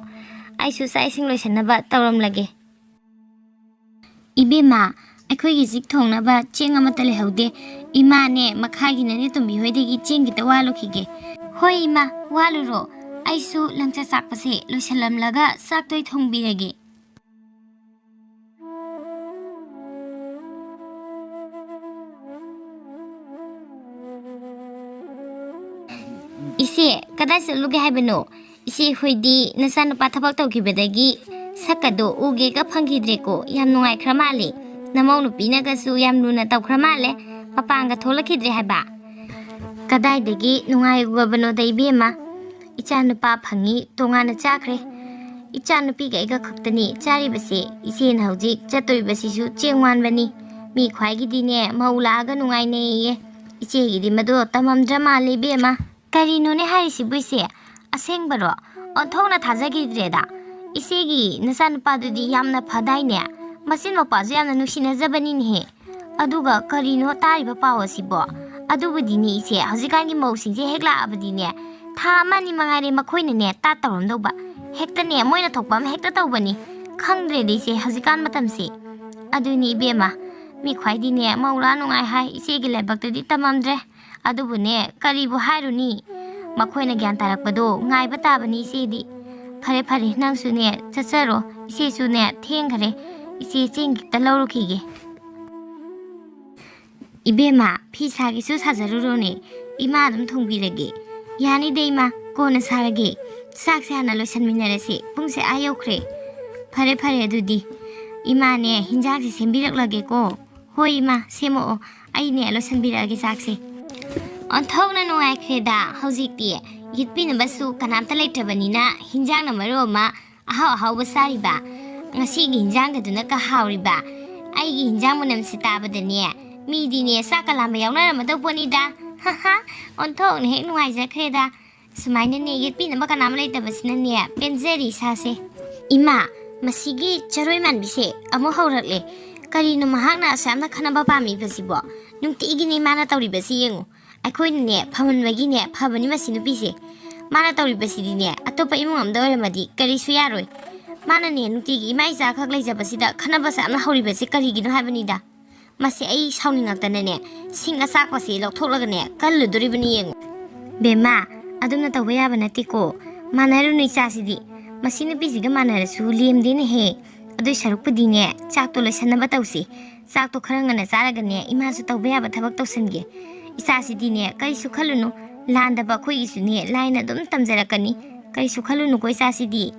ꯑꯩꯁꯨ ꯆꯥꯛ ꯏꯁꯤꯡ ꯂꯣꯏꯁꯟꯅꯕ ꯇꯧꯔꯝꯂꯒꯦ꯫ ꯏꯕꯦꯝꯃ, ꯑꯩꯈꯣꯏꯒꯤ ꯆꯤꯛ ꯊꯣꯡꯅꯕ ꯆꯦꯡ ꯑꯃꯠꯇ ꯂꯩꯍꯧꯗꯦ꯫ ꯏꯃꯥꯅꯦ, ꯃꯈꯥꯒꯤ ꯅꯅꯦ ꯇꯣꯝꯕꯤ ꯍꯣꯏꯗꯒꯤ ꯆꯦꯡ ꯈꯤꯇ ꯋꯥꯂꯨꯈꯤꯒꯦ꯫ ꯍꯣꯏ ꯏꯃꯥ, ꯋꯥꯂꯨꯔꯣ꯫ ꯑꯩꯁꯨ ꯂꯪꯆꯥꯛ ꯆꯥꯛꯄꯁꯦ ꯂꯣꯏꯁꯜꯂꯝꯂꯒ ꯆꯥꯛꯇꯣ ꯑꯩ ꯊꯣꯡꯕꯤꯔꯒꯦ꯫ ꯏꯆꯦ, ꯀꯗꯥꯏ ꯆꯠꯂꯨꯒꯦ ꯍꯥꯏꯕꯅꯣ? ꯏꯆꯦ ꯍꯣꯏꯗꯤ ꯅꯆꯥꯅꯨꯄꯥ ꯊꯕꯛ ꯇꯧꯈꯤꯕꯗꯒꯤ ꯁꯛꯀꯗꯣ ꯎꯒꯦꯒ ꯐꯪꯈꯤꯗ꯭ꯔꯦꯀꯣ꯫ ꯌꯥꯝ ꯅꯨꯡꯉꯥꯏꯈ꯭ꯔ ꯃꯥꯜꯂꯦ꯫ ꯅꯃꯧ ꯅꯨꯄꯤꯅꯒꯁꯨ ꯌꯥꯝ ꯂꯨꯅ ꯇꯧꯈ꯭ꯔ ꯃꯥꯜꯂꯦ꯫ ꯃꯄꯥꯟꯒ ꯊꯣꯛꯂꯛꯈꯤꯗ꯭ꯔꯦ ꯍꯥꯏꯕ? ꯀꯗꯥꯏꯗꯒꯤ ꯅꯨꯡꯉꯥꯏꯔꯨꯕꯅꯣꯗ ꯏꯕꯦꯝꯃ꯫ ꯏꯆꯥꯅꯨꯄꯥ ꯐꯪꯉꯤ, ꯇꯣꯉꯥꯟꯅ ꯆꯥꯈ꯭ꯔꯦ꯫ ꯏꯆꯥꯅꯨꯄꯤꯒ ꯑꯩꯒ ꯈꯛꯇꯅꯤ ꯆꯥꯔꯤꯕꯁꯦ꯫ ꯏꯆꯦꯅ ꯍꯧꯖꯤꯛ ꯆꯠꯇꯣꯔꯤꯕꯁꯤꯁꯨ ꯆꯦꯡ ꯋꯥꯟꯕꯅꯤ꯫ ꯃꯤ ꯈ꯭ꯋꯥꯏꯒꯤꯗꯤꯅꯦ, ꯃꯧ ꯂꯥꯛꯑꯒ ꯅꯨꯡꯉꯥꯏꯅꯩꯌꯦ꯫ ꯏꯆꯦꯒꯤꯗꯤ ꯃꯗꯣ ꯇꯝꯃꯝꯗ꯭ꯔ ꯃꯥꯜꯂꯦ ꯏꯕꯦꯝꯃ꯫ ꯀꯔꯤꯅꯣꯅꯦ ꯍꯥꯏꯔꯤꯁꯤꯕꯨ ꯏꯆꯦ? ꯑꯁꯦꯡꯕꯔꯣ? ꯑꯣꯟꯊꯣꯛꯅ ꯊꯥꯖꯈꯤꯗ꯭ꯔꯦꯗ꯫ ꯏꯆꯦꯒꯤ ꯅꯆꯥꯅꯨꯄꯥꯗꯨꯗꯤ ꯌꯥꯝꯅ ꯐꯗꯥꯏꯅꯦ? ꯃꯆꯤꯟ ꯃꯧꯄꯥꯁꯨ ꯌꯥꯝꯅ ꯅꯨꯡꯁꯤꯅꯖꯕꯅꯤꯅꯦꯍꯦ꯫ ꯑꯗꯨꯒ ꯀꯔꯤꯅꯣ ꯇꯥꯔꯤꯕ ꯄꯥꯎ ꯑꯁꯤꯕꯣ? ꯑꯗꯨꯕꯨꯗꯤꯅꯦ ꯏꯆꯦ, ꯍꯧꯖꯤꯛꯀꯥꯟꯒꯤ ꯃꯧꯁꯤꯡꯁꯦ ꯍꯦꯛ ꯂꯥꯛꯑꯕꯗꯤꯅꯦ, ꯊꯥ ꯑꯃ ꯑꯅꯤ ꯃꯉꯥꯏꯔꯦ ꯃꯈꯣꯏꯅꯅꯦ ꯇꯥꯠ ꯇꯧꯔꯝꯗꯧꯕ꯫ ꯍꯦꯛꯇꯅꯦ ꯃꯣꯏꯅ ꯊꯣꯛꯄ ꯑꯃ ꯍꯦꯛꯇ ꯇꯧꯕꯅꯤ꯫ ꯈꯪꯗ꯭ꯔꯦꯗ ꯏꯆꯦ, ꯍꯧꯖꯤꯛꯀꯥꯟ ꯃꯇꯝꯁꯦ꯫ ꯑꯗꯨꯅꯤ ꯏꯕꯦꯝꯃ, ꯃꯤ ꯈ꯭ꯋꯥꯏꯗꯤꯅꯦ ꯃꯧ ꯂꯥꯛꯑ ꯅꯨꯡꯉꯥꯏ ꯍꯥꯏ, ꯏꯆꯦꯒꯤ ꯂꯥꯏꯕꯛꯇꯗꯤ ꯇꯝꯃꯝꯗ꯭ꯔꯦ꯫ ꯑꯗꯨꯕꯨꯅꯦ, ꯀꯔꯤꯕꯨ ꯍꯥꯏꯔꯨꯅꯤ? ꯃꯈꯣꯏꯅ ꯒ꯭ꯌꯥꯟ ꯇꯥꯔꯛꯄꯗꯣ ꯉꯥꯏꯕ ꯇꯥꯕꯅꯤ ꯏꯆꯦꯗꯤ꯫ ꯐꯔꯦ ꯐꯔꯦ, ꯅꯪꯁꯨꯅꯦ ꯆꯠꯆꯔꯣ, ꯏꯆꯦꯁꯨꯅꯦ ꯊꯦꯡꯈꯔꯦ꯫ ꯏꯆꯦ ꯆꯦꯡ ꯈꯤꯇ ꯂꯧꯔꯨꯈꯤꯒꯦ꯫ ꯏꯕꯦꯝꯃ, ꯐꯤ ꯁꯥꯒꯦꯁꯨ ꯁꯥꯖꯔꯨꯔꯣꯅꯦ, ꯏꯃꯥ ꯑꯗꯨꯝ ꯊꯣꯡꯕꯤꯔꯒꯦ꯫ ꯌꯥꯅꯤꯗ ꯏꯃꯥ, ꯀꯣꯟꯅ ꯁꯥꯔꯒꯦ꯫ ꯆꯥꯛꯁꯦ ꯍꯥꯟꯅ ꯂꯣꯏꯁꯟꯃꯤꯟꯅꯔꯁꯤ, ꯄꯨꯡꯁꯦ ꯑꯥ ꯌꯧꯈ꯭ꯔꯦ꯫ ꯐꯔꯦ ꯐꯔꯦ, ꯑꯗꯨꯗꯤ ꯏꯃꯥꯅꯦ ꯍꯤꯟꯖꯥꯡꯁꯦ ꯁꯦꯝꯕꯤꯔꯛꯂꯒꯦꯀꯣ꯫ ꯍꯣꯏ ꯏꯃꯥ, ꯁꯦꯝꯃꯛꯑꯣ, ꯑꯩꯅꯦ ꯂꯣꯏꯁꯟꯕꯤꯔꯛꯑꯒꯦ ꯆꯥꯛꯁꯦ꯫ ꯑꯣꯟꯊꯣꯛꯅ ꯅꯨꯡꯉꯥꯏꯈ꯭ꯔꯦꯗ ꯍꯧꯖꯤꯛꯇꯤ꯫ ꯌꯦꯠꯄꯤꯅꯕꯁꯨ ꯀꯅꯥꯝꯇ ꯂꯩꯇ꯭ꯔꯕꯅꯤꯅ ꯍꯤꯟꯖꯥꯡꯅ ꯃꯔꯣꯜ ꯑꯃ ꯑꯍꯥꯎ ꯑꯍꯥꯎꯕ ꯆꯥꯔꯤꯕ꯫ ꯉꯁꯤꯒꯤ ꯍꯤꯟꯖꯥꯡꯒꯗꯨꯅ ꯀꯍꯥꯎꯔꯤꯕ꯫ ꯑꯩꯒꯤ ꯍꯤꯟꯖꯥꯡ ꯃꯅꯝꯁꯦ ꯇꯥꯕꯗꯅꯦ, ꯃꯤꯗꯤꯅꯦ ꯆꯥꯛꯀ ꯂꯥꯝꯕ ꯌꯥꯎꯅꯔꯝꯃꯗꯧ ꯄꯣꯠꯅꯤꯗ꯫ ꯍꯥ ꯍꯥ, ꯑꯣꯟꯊꯣꯛꯅ ꯍꯦꯛ ꯅꯨꯡꯉꯥꯏꯖꯈ꯭ꯔꯦꯗ꯫ ꯁꯨꯃꯥꯏꯅꯅꯦ, ꯌꯦꯠꯄꯤꯅꯕ ꯀꯅꯥꯝ ꯂꯩꯇꯕꯁꯤꯅꯅꯦ, ꯄꯦꯟꯖꯔꯤ ꯏꯁꯥꯁꯦ꯫ ꯏꯃꯥ, ꯃꯁꯤꯒꯤ ꯆꯔꯣꯏ ꯃꯥꯟꯕꯤꯁꯦ ꯑꯃꯨꯛ ꯍꯧꯔꯛꯂꯦ꯫ ꯀꯔꯤꯅꯣ ꯃꯍꯥꯛꯅ ꯑꯁꯨꯛ ꯌꯥꯝꯅ ꯈꯠꯅꯕ ꯄꯥꯝꯃꯤꯕꯁꯤꯕꯣ? ꯅꯨꯡꯇꯤꯒꯤꯅꯦ ꯃꯥꯅ ꯇꯧꯔꯤꯕꯁꯤ ꯌꯦꯡꯉꯨ꯫ ꯑꯩꯈꯣꯏꯅꯅꯦ ꯐꯃꯟꯕꯒꯤꯅꯦ ꯐꯕꯅꯤ ꯃꯁꯤ ꯅꯨꯄꯤꯁꯦ꯫ ꯃꯥꯅ ꯇꯧꯔꯤꯕꯁꯤꯗꯤꯅꯦ ꯑꯇꯣꯞꯄ ꯏꯃꯨꯡ ꯑꯃꯗ ꯑꯣꯏꯔꯝꯃꯗꯤ ꯀꯔꯤꯁꯨ ꯌꯥꯔꯣꯏ꯫ ꯃꯥꯅꯅꯦ ꯅꯨꯡꯇꯤꯒꯤ ꯏꯃꯥ ꯏꯆꯥ ꯈꯛ ꯂꯩꯖꯕꯁꯤꯗ ꯈꯠꯅꯕꯁꯦ ꯌꯥꯝꯅ ꯍꯧꯔꯤꯕꯁꯦ ꯀꯔꯤꯒꯤꯅꯣ ꯍꯥꯏꯕꯅꯤꯗ꯫ ꯃꯁꯤ ꯑꯩ ꯁꯥꯎꯅꯤꯡꯉꯛꯇꯅꯅꯦ ꯁꯤꯡ ꯑꯆꯥꯛꯄꯁꯦ ꯂꯧꯊꯣꯛꯂꯒꯅꯦ ꯀꯜꯂꯨꯗꯣꯔꯤꯕꯅꯤ ꯌꯦꯡꯉꯨ꯫ ꯕꯦꯝꯃ, ꯑꯗꯨꯝꯅ ꯇꯧꯕ ꯌꯥꯕ ꯅꯠꯇꯦꯀꯣ꯫ ꯃꯥꯟꯅꯔꯨꯅꯨ ꯏꯆꯥꯁꯤꯗꯤ꯫ ꯃꯁꯤ ꯅꯨꯄꯤꯁꯤꯒ ꯃꯥꯟꯅꯔꯁꯨ ꯂꯦꯝꯗꯦꯅꯦꯍꯦ꯫ ꯑꯗꯨꯏ ꯁꯔꯨꯛꯄꯨꯗꯤꯅꯦ ꯆꯥꯛꯇꯣ ꯂꯣꯏꯁꯟꯅꯕ ꯇꯧꯁꯤ꯫ ꯆꯥꯛꯇꯣ ꯈꯔ ꯉꯟꯅ ꯆꯥꯔꯒꯅꯦ ꯏꯃꯥꯁꯨ ꯇꯧꯕ ꯌꯥꯕ ꯊꯕꯛ ꯇꯧꯁꯟꯒꯦ꯫ ꯏꯆꯥꯁꯤꯗꯤꯅꯦ ꯀꯔꯤꯁꯨ ꯈꯜꯂꯨꯅꯨ꯫ ꯂꯥꯟꯗꯕ ꯑꯩꯈꯣꯏꯒꯤꯁꯨꯅꯦ ꯂꯥꯏꯅ ꯑꯗꯨꯝ ꯇꯝꯖꯔꯛꯀꯅꯤ꯫ ꯀꯔꯤꯁꯨ ꯈꯜꯂꯨꯅꯨꯀꯣ ꯏꯆꯥꯁꯤꯗꯤ꯫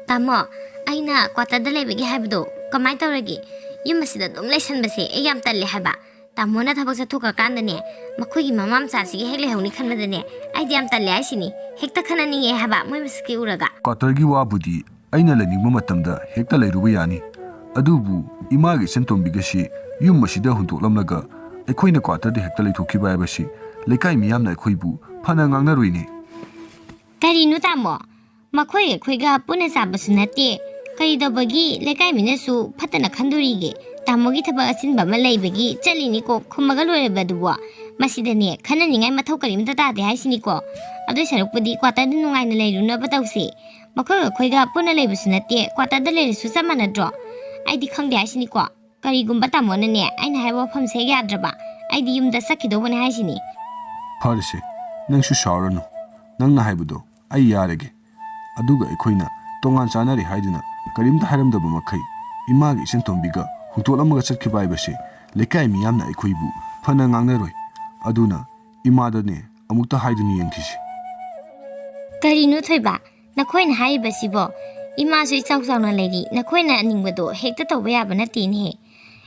ꯇꯥꯃꯣ, ꯑꯩꯅ ꯀ꯭ꯋꯥꯇꯔꯗ ꯂꯩꯕꯒꯤ ꯍꯥꯏꯕꯗꯣ ꯀꯃꯥꯏꯅ ꯇꯧꯔꯒꯦ? ꯌꯨꯝ ꯑꯁꯤꯗ ꯑꯗꯨꯝ ꯂꯩꯁꯟꯕꯁꯦ ꯑꯩ ꯌꯥꯝ ꯇꯜꯂꯦ ꯍꯥꯏꯕ꯫ ꯇꯥꯃꯣꯅ ꯊꯕꯛ ꯆꯠꯊꯣꯛꯈ꯭ꯔꯀꯥꯟꯗꯅꯦ, ꯃꯈꯣꯏꯒꯤ ꯃꯃꯥ ꯃꯆꯥꯁꯤꯒ ꯍꯦꯛ ꯂꯩꯍꯧꯅꯤ ꯈꯟꯕꯗꯅꯦ, ꯑꯩꯗꯤ ꯌꯥꯝ ꯇꯜꯂꯦ ꯍꯥꯏꯁꯤꯅꯤ꯫ ꯍꯦꯛꯇ ꯈꯟꯅꯅꯤꯡꯉꯦ ꯍꯥꯏꯕ ꯃꯣꯏ ꯃꯁꯛꯁꯦ ꯎꯔꯒ꯫ ꯀ꯭ꯋꯥꯇꯔꯒꯤ ꯋꯥꯕꯨꯗꯤ ꯑꯩꯅ ꯂꯩꯅꯤꯡꯕ ꯃꯇꯝꯗ ꯍꯦꯛꯇ ꯂꯩꯔꯨꯕ ꯌꯥꯅꯤ꯫ ꯑꯗꯨꯕꯨ ꯏꯃꯥꯒꯤ ꯏꯆꯟꯇꯣꯝꯕꯤꯒꯁꯤ ꯌꯨꯝ ꯑꯁꯤꯗ ꯍꯨꯟꯗꯣꯛꯂꯝꯂꯒ ꯑꯩꯈꯣꯏꯅ ꯀ꯭ꯋꯥꯇꯔꯗ ꯍꯦꯛꯇ ꯂꯩꯊꯣꯛꯈꯤꯕ ꯍꯥꯏꯕꯁꯤ ꯂꯩꯀꯥꯏ ꯃꯤꯌꯥꯝꯅ ꯑꯩꯈꯣꯏꯕꯨ ꯐꯅ ꯉꯥꯡꯅꯔꯣꯏꯅꯦ꯫ ꯀꯔꯤꯅꯣ ꯇꯥꯃꯣ? ꯃꯈꯣꯏ ꯑꯩꯈꯣꯏꯒ ꯄꯨꯟꯅ ꯆꯥꯕꯁꯨ ꯅꯠꯇꯦ꯫ ꯀꯔꯤ ꯇꯧꯕꯒꯤ ꯂꯩꯀꯥꯏ ꯃꯤꯅꯁꯨ ꯐꯠꯇꯅ ꯈꯟꯗꯣꯔꯤꯒꯦ? ꯇꯥꯃꯣꯒꯤ ꯊꯕꯛ ꯑꯆꯤꯟꯕ ꯑꯃ ꯂꯩꯕꯒꯤ ꯆꯠꯂꯤꯅꯤꯀꯣ, ꯈꯨꯝꯃꯒ ꯂꯣꯏꯔꯕ ꯑꯗꯨꯕꯨ꯫ ꯃꯁꯤꯗꯅꯦ ꯈꯟꯅꯅꯤꯡꯉꯥꯏ ꯃꯊꯧ ꯀꯔꯤꯝꯇ ꯇꯥꯗꯦ ꯍꯥꯏꯁꯤꯅꯤꯀꯣ꯫ ꯑꯗꯨꯏ ꯁꯔꯨꯛꯄꯨꯗꯤ ꯀ꯭ꯋꯥꯇꯔꯗ ꯅꯨꯡꯉꯥꯏꯅ ꯂꯩꯔꯨꯅꯕ ꯇꯧꯁꯦ꯫ ꯃꯈꯣꯏꯒ ꯑꯩꯈꯣꯏꯒ ꯄꯨꯟꯅ ꯂꯩꯕꯁꯨ ꯅꯠꯇꯦ, ꯀ꯭ꯋꯥꯇꯔꯗ ꯂꯩꯔꯁꯨ ꯆꯞ ꯃꯥꯟꯅꯗ꯭ꯔꯣ? ꯑꯩꯗꯤ ꯈꯪꯗꯦ ꯍꯥꯏꯁꯤꯅꯤꯀꯣ꯫ ꯀꯔꯤꯒꯨꯝꯕ ꯇꯥꯃꯣꯅꯅꯦ ꯑꯩꯅ ꯍꯥꯏꯕ ꯋꯥꯐꯝꯁꯦ ꯍꯦꯛ ꯌꯥꯗ꯭ꯔꯕ, ꯑꯩꯗꯤ ꯌꯨꯝꯗ ꯆꯠꯈꯤꯗꯧꯕꯅꯦ ꯍꯥꯏꯁꯤꯅꯤ꯫ ꯐꯔꯦꯁꯦ, ꯅꯪꯁꯨ ꯁꯥꯎꯔꯅꯨ꯫ ꯅꯪꯅ ꯍꯥꯏꯕꯗꯣ ꯑꯩ ꯌꯥꯔꯒꯦ꯫ ꯑꯗꯨꯒ ꯑꯩꯈꯣꯏꯅ ꯇꯣꯉꯥꯟ ꯆꯥꯅꯔꯦ ꯍꯥꯏꯗꯨꯅ ꯀꯔꯤꯝꯇ ꯍꯥꯏꯔꯝꯗꯕ ꯃꯈꯩ ꯏꯃꯥꯒꯤ ꯏꯆꯟꯇꯣꯝꯕꯤꯒ ꯍꯨꯟꯇꯣꯛꯂꯝꯃꯒ ꯆꯠꯈꯤꯕ ꯍꯥꯏꯕꯁꯦ ꯂꯩꯀꯥꯏ ꯃꯤꯌꯥꯝꯅ ꯑꯩꯈꯣꯏꯕꯨ ꯐꯅ ꯉꯥꯡꯅꯔꯣꯏ꯫ ꯑꯗꯨꯅ ꯏꯃꯥꯗꯅꯦ ꯑꯃꯨꯛꯇ ꯍꯥꯏꯗꯨꯅ ꯌꯦꯡꯈꯤꯁꯤ꯫ ꯀꯔꯤꯅꯣ ꯊꯣꯏꯕ, ꯅꯈꯣꯏꯅ ꯍꯥꯏꯔꯤꯕꯁꯤꯕꯣ? ꯏꯃꯥꯁꯨ ꯏꯆꯥꯎ ꯆꯥꯎꯅ ꯂꯩꯔꯤ, ꯅꯈꯣꯏꯅ ꯑꯅꯤꯡꯕꯗꯣ ꯍꯦꯛꯇ ꯇꯧꯕ ꯌꯥꯕ ꯅꯠꯇꯦꯅꯦꯍꯦ꯫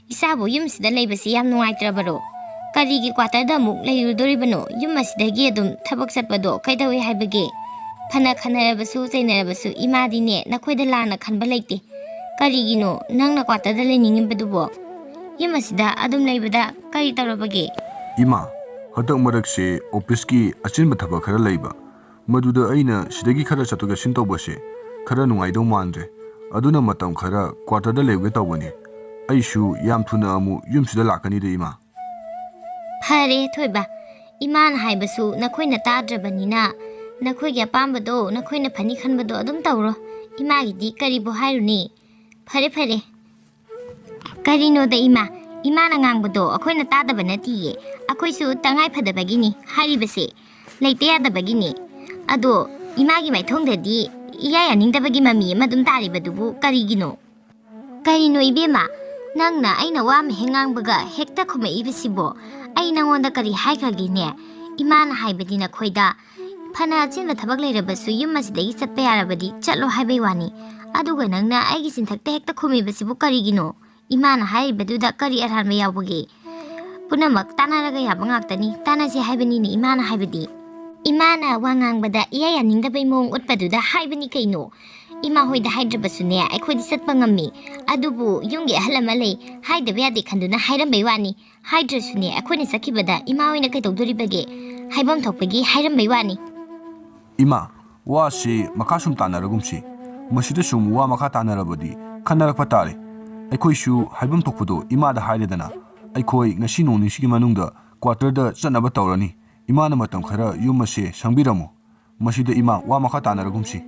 ꯏꯆꯥꯕꯨ ꯌꯨꯝꯁꯤꯗ ꯂꯩꯕꯁꯤ ꯌꯥꯝ ꯅꯨꯡꯉꯥꯏꯇ꯭ꯔꯕꯔꯣ? ꯀꯔꯤꯒꯤ ꯀ꯭ꯋꯥꯇꯔꯗ ꯑꯃꯨꯛ ꯂꯩꯔꯨꯗꯣꯔꯤꯕꯅꯣ? ꯌꯨꯝ ꯑꯁꯤꯗꯒꯤ ꯑꯗꯨꯝ ꯊꯕꯛ ꯆꯠꯄꯗꯣ ꯀꯩꯗꯧꯋꯦ ꯍꯥꯏꯕꯒꯦ? ꯐꯅ ꯈꯟꯅꯔꯕꯁꯨ ꯆꯩꯅꯔꯕꯁꯨ ꯏꯃꯥꯗꯤꯅꯦ ꯅꯈꯣꯏꯗ ꯂꯥꯟꯅ ꯈꯟꯕ ꯂꯩꯇꯦ꯫ ꯀꯔꯤꯒꯤꯅꯣ ꯅꯪꯅ ꯀ꯭ꯋꯥꯇꯔꯗ ꯂꯩꯅꯤꯡꯉꯤꯕꯗꯨꯕꯣ? ꯌꯨꯝ ꯑꯁꯤꯗ ꯑꯗꯨꯝ ꯂꯩꯕꯗ ꯀꯔꯤ ꯇꯧꯔꯕꯒꯦ? ꯏꯃꯥ, ꯍꯟꯗꯛ ꯃꯔꯛꯁꯦ ꯑꯣꯐꯤꯁꯀꯤ ꯑꯆꯤꯟꯕ ꯊꯕꯛ ꯈꯔ ꯂꯩꯕ, ꯃꯗꯨꯗ ꯑꯩꯅ ꯁꯤꯗꯒꯤ ꯈꯔ ꯆꯠꯊꯣꯛ ꯆꯠꯁꯤꯟ ꯇꯧꯕꯁꯦ ꯈꯔ ꯅꯨꯡꯉꯥꯏꯗꯧ ꯃꯥꯟꯗ꯭ꯔꯦ꯫ ꯑꯗꯨꯅ ꯃꯇꯝ ꯈꯔ ꯀ꯭ꯋꯥꯇꯔꯗ ꯂꯩꯔꯨꯒꯦ ꯇꯧꯕꯅꯤ꯫ ꯑꯩꯁꯨ ꯌꯥꯝ ꯊꯨꯅ ꯑꯃꯨꯛ ꯌꯨꯝꯁꯤꯗ ꯂꯥꯛꯀꯅꯤꯗ, ꯏꯃꯥ꯫ ꯐꯔꯦ ꯊꯣꯏꯕ, ꯏꯃꯥꯅ ꯍꯥꯏꯕꯁꯨ ꯅꯈꯣꯏꯅ ꯇꯥꯗ꯭ꯔꯕꯅꯤꯅ ꯅꯈꯣꯏꯒꯤ ꯑꯄꯥꯝꯕꯗꯣ ꯅꯈꯣꯏꯅ ꯐꯅꯤ ꯈꯟꯕꯗꯣ ꯑꯗꯨꯝ ꯇꯧꯔꯣ꯫ ꯏꯃꯥꯒꯤꯗꯤ ꯀꯔꯤꯕꯨ ꯍꯥꯏꯔꯨꯅꯤ? ꯐꯔꯦ ꯐꯔꯦ꯫ ꯀꯔꯤꯅꯣꯗ ꯏꯃꯥ, ꯏꯃꯥꯅ ꯉꯥꯡꯕꯗꯣ ꯑꯩꯈꯣꯏꯅ ꯇꯥꯗꯕ ꯅꯠꯇꯤꯌꯦ꯫ ꯑꯩꯈꯣꯏꯁꯨ ꯇꯉꯥꯏ ꯐꯗꯕꯒꯤꯅꯤ ꯍꯥꯏꯔꯤꯕꯁꯦ, ꯂꯩꯇ ꯌꯥꯗꯕꯒꯤꯅꯤ꯫ ꯑꯗꯣ ꯏꯃꯥꯒꯤ ꯃꯥꯏꯊꯣꯡꯗꯗꯤ ꯏꯌꯥ ꯌꯥꯅꯤꯡꯗꯕꯒꯤ ꯃꯃꯤ ꯑꯃ ꯑꯗꯨꯝ ꯇꯥꯔꯤꯕꯗꯨꯕꯨ ꯀꯔꯤꯒꯤꯅꯣ? ꯀꯔꯤꯅꯣ ꯏꯕꯦꯝꯃ, ꯅꯪꯅ ꯑꯩꯅ ꯋꯥ ꯑꯃ ꯍꯦꯛ ꯉꯥꯡꯕꯒ ꯍꯦꯛꯇ ꯈꯨꯝꯃꯛꯏꯕꯁꯤꯕꯣ? ꯑꯩ ꯅꯉꯣꯟꯗ ꯀꯔꯤ ꯍꯥꯏꯈ꯭ꯔꯒꯦꯅꯦ? ꯏꯃꯥꯅ ꯍꯥꯏꯕꯗꯤ ꯅꯈꯣꯏꯗ ꯐꯅ ꯑꯆꯤꯟꯕ ꯊꯕꯛ ꯂꯩꯔꯕꯁꯨ ꯌꯨꯝ ꯑꯁꯤꯗꯒꯤ ꯆꯠꯄ ꯌꯥꯔꯕꯗꯤ ꯆꯠꯂꯣ ꯍꯥꯏꯕꯩ ꯋꯥꯅꯤ꯫ ꯑꯗꯨꯒ ꯅꯪꯅ ꯑꯩꯒꯤ ꯆꯤꯟꯊꯛꯇ ꯍꯦꯛꯇ ꯈꯨꯝꯃꯤꯕꯁꯤꯕꯨ ꯀꯔꯤꯒꯤꯅꯣ? ꯏꯃꯥꯅ ꯍꯥꯏꯔꯤꯕꯗꯨꯗ ꯀꯔꯤ ꯑꯔꯥꯟꯕ ꯌꯥꯎꯕꯒꯦ? ꯄꯨꯝꯅꯃꯛ ꯇꯥꯟꯅꯔꯒ ꯌꯥꯕ ꯉꯥꯛꯇꯅꯤ꯫ ꯇꯥꯟꯅꯁꯦ ꯍꯥꯏꯕꯅꯤꯅꯦ ꯏꯃꯥꯅ ꯍꯥꯏꯕꯗꯤ꯫ ꯏꯃꯥꯅ ꯋꯥ ꯉꯥꯡꯕꯗ ꯏꯌꯥ ꯌꯥꯅꯤꯡꯗꯕꯩ ꯃꯑꯣꯡ ꯎꯠꯄꯗꯨꯗ ꯍꯥꯏꯕꯅꯤ ꯀꯩꯅꯣ꯫ ꯏꯃꯥ ꯍꯣꯏꯗ ꯍꯥꯏꯗ꯭ꯔꯕꯁꯨꯅꯦ ꯑꯩꯈꯣꯏꯗꯤ ꯆꯠꯄ ꯉꯝꯃꯤ꯫ ꯑꯗꯨꯕꯨ ꯌꯨꯝꯒꯤ ꯑꯍꯜ ꯑꯃ ꯂꯩ, ꯍꯥꯏꯗꯕ ꯌꯥꯗꯦ ꯈꯟꯗꯨꯅ ꯍꯥꯏꯔꯝꯕꯩ ꯋꯥꯅꯤ꯫ ꯍꯥꯏꯗ꯭ꯔꯁꯨꯅꯦ ꯑꯩꯈꯣꯏꯅ ꯆꯠꯈꯤꯕꯗ ꯏꯃꯥ ꯍꯣꯏꯅ ꯀꯩꯗꯧꯗꯣꯔꯤꯕꯒꯦ? ꯍꯥꯏꯐꯝ ꯊꯣꯛꯄꯒꯤ ꯍꯥꯏꯔꯝꯕꯩ ꯋꯥꯅꯤ꯫ ꯏꯃꯥ, ꯋꯥꯁꯤ ꯃꯈꯥ ꯁꯨꯝ ꯇꯥꯟꯅꯔꯒꯨꯝꯁꯤ꯫ ꯃꯁꯤꯗ ꯁꯨꯝ ꯋꯥ ꯃꯈꯥ ꯇꯥꯟꯅꯔꯕꯗꯤ ꯈꯟꯅꯔꯛꯄ ꯇꯥꯔꯦ꯫ ꯑꯩꯈꯣꯏꯁꯨ ꯍꯥꯏꯐꯝ ꯊꯣꯛꯄꯗꯣ ꯏꯃꯥꯗ ꯍꯥꯏꯔꯦꯗꯅ꯫ ꯑꯩꯈꯣꯏ ꯉꯁꯤ ꯅꯣꯡ ꯅꯤꯅꯤꯁꯤꯒꯤ ꯃꯅꯨꯡꯗ ꯀ꯭ꯋꯥꯇꯔꯗ ꯆꯠꯅꯕ ꯇꯧꯔꯅꯤ꯫ ꯏꯃꯥꯅ ꯃꯇꯝ ꯈꯔ ꯌꯨꯝ ꯑꯁꯦ ꯁꯪꯕꯤꯔꯝꯃꯨ꯫ ꯃꯁꯤꯗ ꯏꯃꯥ ꯋꯥ ꯃꯈꯥ ꯇꯥꯟꯅꯔꯒꯨꯝꯁꯤ꯫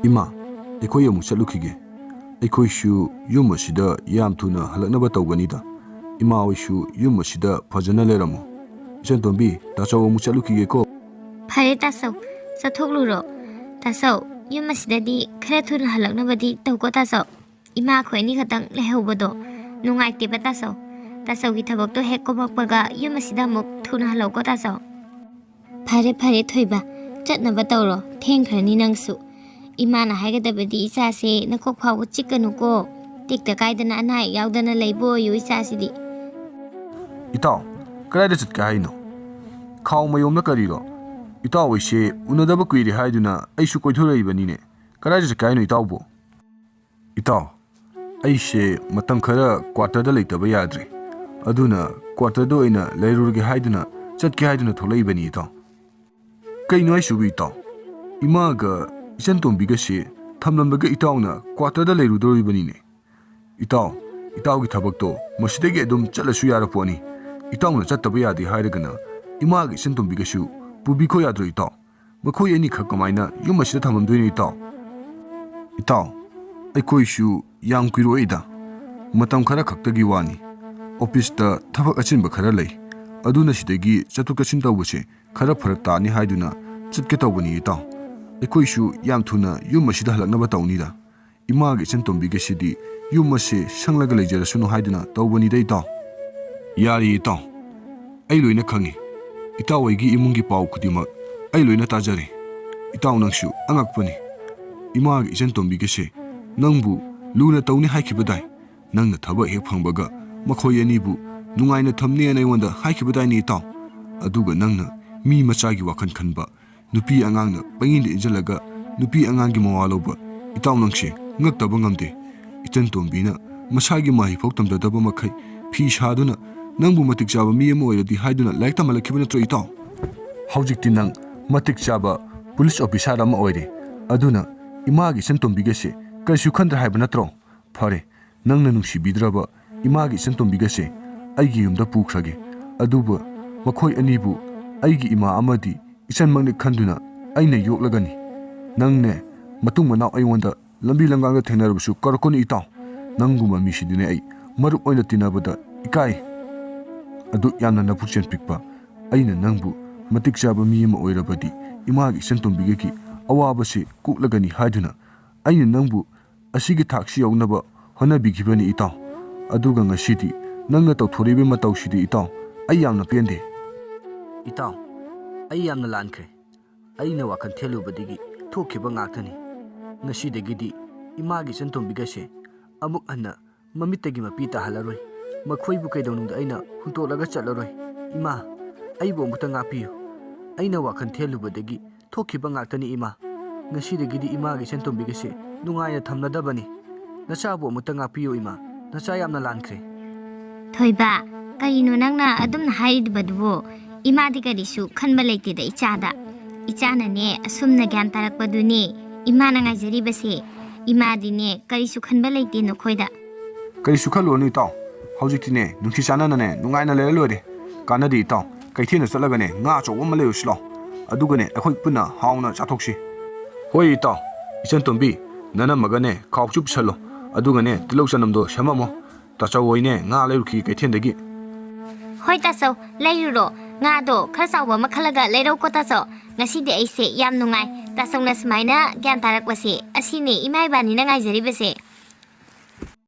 ꯏꯃꯥ, ꯑꯩꯈꯣꯏ ꯑꯃꯨꯛ ꯆꯠꯂꯨꯈꯤꯒꯦ꯫ ꯑꯩꯈꯣꯏꯁꯨ ꯌꯨꯝ ꯑꯁꯤꯗ ꯌꯥꯝ ꯊꯨꯅ ꯍꯜꯂꯛꯅꯕ ꯇꯧꯒꯅꯤꯗ꯫ ꯏꯃꯥ ꯍꯣꯏꯁꯨ ꯌꯨꯝ ꯑꯁꯤꯗ ꯐꯖꯅ ꯂꯩꯔꯝꯃꯨ꯫ ꯏꯆꯟꯇꯣꯝꯕꯤ, ꯇꯥꯆꯧ ꯑꯃꯨꯛ ꯆꯠꯂꯨꯈꯤꯒꯦꯀꯣ꯫ ꯐꯔꯦ ꯇꯥꯆꯧ, ꯆꯠꯊꯣꯛꯂꯨꯔꯣ꯫ ꯇꯥꯆꯧ, ꯌꯨꯝ ꯑꯁꯤꯗꯗꯤ ꯈꯔ ꯊꯨꯅ ꯍꯜꯂꯛꯅꯕꯗꯤ ꯇꯧꯀꯣ ꯇꯥꯆꯧ꯫ ꯏꯃꯥ ꯑꯩꯈꯣꯏ ꯑꯅꯤ ꯈꯛꯇꯪ ꯂꯩꯍꯧꯕꯗꯣ ꯅꯨꯡꯉꯥꯏꯇꯦꯕ ꯇꯥꯆꯧ꯫ ꯇꯥꯆꯧꯒꯤ ꯊꯕꯛꯇꯣ ꯍꯦꯛ ꯀꯣꯝꯃꯛꯄꯒ ꯌꯨꯝ ꯑꯁꯤꯗ ꯑꯃꯨꯛ ꯊꯨꯅ ꯍꯜꯂꯛꯎꯀꯣ ꯇꯥꯆꯧ꯫ ꯐꯔꯦ ꯐꯔꯦ ꯊꯣꯏꯕ, ꯆꯠꯅꯕ ꯇꯧꯔꯣ, ꯊꯦꯡꯈ꯭ꯔꯅꯤ ꯅꯪꯁꯨ꯫ ꯏꯃꯥꯅ ꯍꯥꯏꯒꯗꯕꯗꯤ ꯏꯆꯥꯁꯦ ꯅꯀꯣꯛ ꯐꯥꯎꯕ ꯆꯤꯛꯀꯅꯨꯀꯣ꯫ ꯇꯦꯛꯇ ꯀꯥꯏꯗꯅ ꯑꯅꯥ ꯑꯌꯦꯛ ꯌꯥꯎꯗꯅ ꯂꯩꯕ ꯑꯣꯏꯌꯨ ꯏꯆꯥꯁꯤꯗꯤ꯫ ꯏꯇꯥꯎ, ꯀꯗꯥꯏꯗ ꯆꯠꯀꯦ ꯍꯥꯏꯅꯣ? ꯈꯥꯎ ꯃꯌꯣꯝꯅ ꯀꯔꯤꯔꯣ? ꯏꯇꯥꯎ ꯑꯩꯁꯦ ꯎꯅꯗꯕ ꯀꯨꯏꯔꯦ ꯍꯥꯏꯗꯨꯅ ꯑꯩꯁꯨ ꯀꯣꯏꯊꯣꯔꯛꯏꯕꯅꯤꯅꯦ꯫ ꯀꯗꯥꯏꯗ ꯆꯠꯀꯦ ꯍꯥꯏꯅꯣ ꯏꯇꯥꯎꯕꯨ? ꯏꯇꯥꯎ, ꯑꯩꯁꯦ ꯃꯇꯝ ꯈꯔ ꯀ꯭ꯋꯥꯇꯔꯗ ꯂꯩꯇꯕ ꯌꯥꯗ꯭ꯔꯦ꯫ ꯑꯗꯨꯅ ꯀ꯭ꯋꯥꯇꯔꯗ ꯑꯣꯏꯅ ꯂꯩꯔꯨꯔꯒꯦ ꯍꯥꯏꯗꯨꯅ, ꯆꯠꯀꯦ ꯍꯥꯏꯗꯨꯅ ꯊꯣꯛꯂꯛꯏꯕꯅꯤ ꯏꯇꯥꯎ꯫ ꯀꯩꯅꯣ ꯍꯥꯏꯁꯤꯕꯨ ꯏꯇꯥꯎ? ꯏꯃꯥꯒ ꯏꯆꯟꯇꯣꯝꯕꯤꯒꯁꯦ ꯊꯝꯂꯝꯂꯒ ꯏꯇꯥꯎꯅ ꯀ꯭ꯋꯥꯇꯔꯗ ꯂꯩꯔꯨꯗꯧꯔꯤꯕꯅꯤꯅꯦ꯫ ꯏꯇꯥꯎ, ꯏꯇꯥꯎꯒꯤ ꯊꯕꯛꯇꯣ ꯃꯁꯤꯗꯒꯤ ꯑꯗꯨꯝ ꯆꯠꯂꯁꯨ ꯌꯥꯔꯄꯣꯠꯅꯤ꯫ ꯏꯇꯥꯎꯅ ꯆꯠꯇꯕ ꯌꯥꯗꯦ ꯍꯥꯏꯔꯒꯅ ꯏꯃꯥꯒ ꯏꯆꯟꯇꯣꯝꯕꯤꯒꯁꯨ ꯄꯨꯕꯤꯈꯣ ꯌꯥꯗ꯭ꯔꯣ ꯏꯇꯥꯎ? ꯃꯈꯣꯏ ꯑꯅꯤꯈꯛ ꯀꯃꯥꯏꯅ ꯌꯨꯝ ꯑꯁꯤꯗ ꯊꯝꯃꯝꯗꯣꯏꯅꯣ ꯏꯇꯥꯎ? ꯏꯇꯥꯎ, ꯑꯩꯈꯣꯏꯁꯨ ꯌꯥꯝ ꯀꯨꯏꯔꯣꯏꯗ, ꯃꯇꯝ ꯈꯔ ꯈꯛꯇꯒꯤ ꯋꯥꯅꯤ꯫ ꯑꯣꯐꯤꯁꯇ ꯊꯕꯛ ꯑꯆꯤꯟꯕ ꯈꯔ ꯂꯩ, ꯑꯗꯨꯅ ꯁꯤꯗꯒꯤ ꯆꯠꯊꯣꯛ ꯆꯠꯁꯤꯟ ꯇꯧꯕꯁꯦ ꯈꯔ ꯐꯔꯛ ꯇꯥꯅꯤ ꯍꯥꯏꯗꯨꯅ ꯆꯠꯀꯦ ꯇꯧꯕꯅꯤ ꯏꯇꯥꯎ꯫ ꯑꯩꯈꯣꯏꯁꯨ ꯌꯥꯝ ꯊꯨꯅ ꯌꯨꯝ ꯑꯁꯤꯗ ꯍꯜꯂꯛꯅꯕ ꯇꯧꯅꯤꯗ꯫ ꯏꯃꯥꯒꯤ ꯏꯆꯟꯇꯣꯝꯕꯤꯒꯁꯤꯗꯤ ꯌꯨꯝ ꯑꯁꯦ ꯁꯪꯂꯒ ꯂꯩꯖꯔꯁꯅꯨ ꯍꯥꯏꯗꯨꯅ ꯇꯧꯕꯅꯤꯗ ꯏꯇꯥꯎ꯫ ꯌꯥꯔꯦ ꯏꯇꯥꯎ, ꯑꯩ ꯂꯣꯏꯅ ꯈꯪꯉꯤ꯫ ꯏꯇꯥꯎ ꯑꯩꯒꯤ ꯏꯃꯨꯡꯒꯤ ꯄꯥꯎ ꯈꯨꯗꯤꯡꯃꯛ ꯑꯩ ꯂꯣꯏꯅ ꯇꯥꯖꯔꯦ꯫ ꯏꯇꯥꯎ ꯅꯪꯁꯨ ꯑꯉꯛꯄꯅꯤ꯫ ꯏꯃꯥꯒꯤ ꯏꯆꯟꯇꯣꯝꯕꯤꯒꯁꯦ ꯅꯪꯕꯨ ꯂꯨꯅ ꯇꯧꯅꯤ ꯍꯥꯏꯈꯤꯕꯗꯥꯏ? ꯅꯪꯅ ꯊꯕꯛ ꯍꯦꯛ ꯐꯪꯕꯒ ꯃꯈꯣꯏ ꯑꯅꯤꯕꯨ ꯅꯨꯡꯉꯥꯏꯅ ꯊꯝꯅꯦꯅ ꯑꯩꯉꯣꯟꯗ ꯍꯥꯏꯈꯤꯕꯗꯥꯏꯅꯦ ꯏꯇꯥꯎ? ꯑꯗꯨꯒ ꯅꯪꯅ ꯃꯤ ꯃꯆꯥꯒꯤ ꯋꯥꯈꯜ ꯈꯟꯕ, ꯅꯨꯄꯤ ꯑꯉꯥꯡꯅ ꯄꯪꯏꯟꯗ ꯏꯟꯁꯤꯜꯂꯒ ꯅꯨꯄꯤ ꯑꯉꯥꯡꯒꯤ ꯃꯋꯥ ꯂꯧꯕ ꯏꯇꯥꯎ ꯅꯪꯁꯦ ꯉꯛꯇꯕ ꯉꯝꯗꯦ꯫ ꯏꯆꯟꯇꯣꯝꯕꯤꯅ ꯃꯁꯥꯒꯤ ꯃꯍꯩ ꯐꯥꯎ ꯇꯝꯖꯗꯕ ꯃꯈꯩ ꯐꯤ ꯁꯥꯗꯨꯅ ꯅꯪꯕꯨ ꯃꯇꯤꯛ ꯆꯥꯕ ꯃꯤ ꯑꯃ ꯑꯣꯏꯔꯗꯤ ꯍꯥꯏꯗꯨꯅ ꯂꯥꯏꯔꯤꯛ ꯇꯝꯍꯜꯂꯛꯈꯤꯕ ꯅꯠꯇ꯭ꯔꯣ ꯏꯇꯥꯎ? ꯍꯧꯖꯤꯛꯇꯤ ꯅꯪ ꯃꯇꯤꯛ ꯆꯥꯕ ꯄꯨꯂꯤꯁ ꯑꯣꯐꯤꯁꯥꯔ ꯑꯃ ꯑꯣꯏꯔꯦ꯫ ꯑꯗꯨꯅ ꯏꯃꯥꯒꯤ ꯏꯆꯟꯇꯣꯝꯕꯤꯒꯁꯦ ꯀꯔꯤꯁꯨ ꯈꯟꯗ꯭ꯔꯦ ꯍꯥꯏꯕ ꯅꯠꯇ꯭ꯔꯣ? ꯐꯔꯦ, ꯅꯪꯅ ꯅꯨꯡꯁꯤꯕꯤꯗ꯭ꯔꯕ ꯏꯃꯥꯒꯤ ꯏꯆꯟꯇꯣꯝꯕꯤꯒꯁꯦ ꯑꯩꯒꯤ ꯌꯨꯝꯗ ꯄꯨꯈ꯭ꯔꯒꯦ꯫ ꯑꯗꯨꯕꯨ ꯃꯈꯣꯏ ꯑꯅꯤꯕꯨ ꯑꯩꯒꯤ ꯏꯃꯥ ꯑꯃꯗꯤ ꯏꯆꯟꯃꯛꯅꯤ ꯈꯟꯗꯨꯅ ꯑꯩꯅ ꯌꯣꯛꯂꯒꯅꯤ꯫ ꯅꯪꯅꯦ, ꯃꯇꯨꯡ ꯃꯅꯥꯎ ꯑꯩꯉꯣꯟꯗ ꯂꯝꯕꯤ ꯂꯝꯒꯥꯡꯗ ꯊꯦꯡꯅꯔꯕꯁꯨ ꯀꯧꯔꯛꯀꯅꯨ ꯏꯇꯥꯎ꯫ ꯅꯪꯒꯨꯝꯕ ꯃꯤꯁꯤꯗꯤꯅꯦ ꯑꯩ ꯃꯔꯨꯞ ꯑꯣꯏꯅ ꯇꯤꯟꯅꯕꯗ ꯏꯀꯥꯏ꯫ ꯑꯗꯨꯛ ꯌꯥꯝꯅ ꯅꯄꯨꯛꯆꯦꯜ ꯄꯤꯛꯄ ꯑꯩꯅ ꯅꯪꯕꯨ ꯃꯇꯤꯛ ꯆꯥꯕ ꯃꯤ ꯑꯃ ꯑꯣꯏꯔꯕꯗꯤ ꯏꯃꯥꯒꯤ ꯏꯆꯟꯇꯣꯝꯕꯤꯒꯒꯤ ꯑꯋꯥꯕꯁꯤ ꯀꯣꯛꯂꯒꯅꯤ ꯍꯥꯏꯗꯨꯅ ꯑꯩꯅ ꯅꯪꯕꯨ ꯑꯁꯤꯒꯤ ꯊꯥꯛꯁꯤ ꯌꯧꯅꯕ ꯍꯣꯠꯅꯕꯤꯈꯤꯕꯅꯤ ꯏꯇꯥꯎ꯫ ꯑꯗꯨꯒ ꯉꯁꯤꯗꯤ ꯅꯪꯅ ꯇꯧꯊꯣꯔꯛꯏꯕ ꯃꯇꯧꯁꯤꯗꯤ ꯏꯇꯥꯎ, ꯑꯩ ꯌꯥꯝꯅ ꯄꯦꯟꯗꯦ꯫ ꯏꯇꯥꯎ, ꯑꯩ ꯌꯥꯝꯅ ꯂꯥꯟꯈ꯭ꯔꯦ꯫ ꯑꯩꯅ ꯋꯥꯈꯜ ꯊꯦꯜꯂꯨꯕꯗꯒꯤ ꯊꯣꯛꯈꯤꯕ ꯉꯥꯛꯇꯅꯤ꯫ ꯉꯁꯤꯗꯒꯤꯗꯤ ꯏꯃꯥꯒꯤ ꯏꯆꯟꯇꯣꯝꯕꯤꯒꯁꯦ ꯑꯃꯨꯛ ꯍꯟꯅ ꯃꯃꯤꯠꯇꯒꯤ ꯃꯄꯤ ꯇꯥꯍꯜꯂꯔꯣꯏ꯫ ꯃꯈꯣꯏꯕꯨ ꯀꯩꯗꯧꯅꯨꯡꯗ ꯑꯩꯅ ꯍꯨꯟꯇꯣꯛꯂꯒ ꯆꯠꯂꯔꯣꯏ꯫ ꯏꯃꯥ, ꯑꯩꯕꯨ ꯑꯃꯨꯛꯇ ꯉꯥꯛꯄꯤꯌꯨ꯫ ꯑꯩꯅ ꯋꯥꯈꯜ ꯊꯦꯜꯂꯨꯕꯗꯒꯤ ꯊꯣꯛꯈꯤꯕ ꯉꯥꯛꯇꯅꯤ, ꯏꯃꯥ꯫ ꯉꯁꯤꯗꯒꯤꯗꯤ ꯏꯃꯥꯒ ꯏꯆꯟ ꯇꯣꯝꯕꯤꯒꯁꯦ ꯅꯨꯡꯉꯥꯏꯅ ꯊꯝꯅꯗꯕꯅꯤ꯫ ꯅꯆꯥꯕꯨ ꯑꯃꯨꯛꯇ ꯉꯥꯛꯄꯤꯌꯨ, ꯏꯃꯥ꯫ ꯅꯆꯥ ꯌꯥꯝꯅ ꯂꯥꯟꯈ꯭ꯔꯦ꯫ ꯊꯣꯏꯕ, ꯀꯔꯤꯅꯣ ꯅꯪꯅ ꯑꯗꯨꯝꯅ ꯍꯥꯏꯔꯤꯕꯗꯨꯕꯨ? ꯏꯃꯥꯗꯤ ꯀꯔꯤꯁꯨ ꯈꯟꯕ ꯂꯩꯇꯦꯗ ꯏꯆꯥꯗ꯫ ꯏꯆꯥꯅꯅꯦ ꯑꯁꯨꯝꯅ ꯒ꯭ꯌꯥꯟ ꯇꯥꯔꯛꯄꯗꯨꯅꯦ ꯏꯃꯥꯅ ꯉꯥꯏꯖꯔꯤꯕꯁꯦ꯫ ꯏꯃꯥꯗꯤꯅꯦ ꯀꯔꯤꯁꯨ ꯈꯟꯕ ꯂꯩꯇꯦ ꯅꯈꯣꯏꯗ꯫ ꯀꯔꯤꯁꯨ ꯈꯜꯂꯨꯔꯅꯨ ꯏꯇꯥꯎ꯫ ꯍꯧꯖꯤꯛꯇꯤꯅꯦ ꯅꯨꯡꯁꯤ ꯆꯥꯟꯅꯅꯅꯦ ꯅꯨꯡꯉꯥꯏꯅ ꯂꯩꯔ ꯂꯣꯏꯔꯦ꯫ ꯀꯥꯟꯅꯗꯦ ꯏꯇꯥꯎ, ꯀꯩꯊꯦꯜꯗ ꯆꯠꯂꯒꯅꯦ ꯉꯥ ꯑꯆꯧꯕ ꯑꯃ ꯂꯩꯔꯨꯁꯤ ꯂꯥꯎ꯫ ꯑꯗꯨꯒꯅꯦ ꯑꯩꯈꯣꯏ ꯄꯨꯟꯅ ꯍꯥꯎꯅ ꯆꯥꯊꯣꯛꯁꯤ꯫ ꯍꯣꯏ ꯏꯇꯥꯎ, ꯏꯆꯟ ꯇꯣꯝꯕꯤ, ꯅꯅꯝꯃꯒꯅꯦ ꯈꯥꯎꯁꯨ ꯄꯨꯁꯜꯂꯣ꯫ ꯑꯗꯨꯒꯅꯦ ꯇꯤꯜꯍꯧ ꯆꯅꯝꯗꯣ ꯁꯦꯝꯃꯝꯃꯣ꯫ ꯇꯥꯆꯧ ꯍꯣꯏꯅꯦ ꯉꯥ ꯂꯩꯔꯨꯈꯤ ꯀꯩꯊꯦꯜꯗꯒꯤ꯫ ꯍꯣꯏ ꯇꯥꯆꯧ, ꯂꯩꯔꯨꯔꯣ꯫ ꯉꯥꯗꯣ ꯈꯔ ꯆꯥꯎꯕ ꯑꯃ ꯈꯜꯂꯒ ꯂꯩꯔꯧꯀꯣ ꯇꯥꯆꯧ꯫ ꯉꯁꯤꯗꯤ ꯑꯩꯁꯦ ꯌꯥꯝ ꯅꯨꯡꯉꯥꯏ꯫ ꯇꯥꯆꯧꯅ ꯁꯨꯃꯥꯏꯅ ꯒ꯭ꯌꯥꯟ ꯇꯥꯔꯛꯄꯁꯦ, ꯑꯁꯤꯅꯦ ꯏꯃꯥ ꯏꯕꯥꯅꯤꯅ ꯉꯥꯏꯖꯔꯤꯕꯁꯦ꯫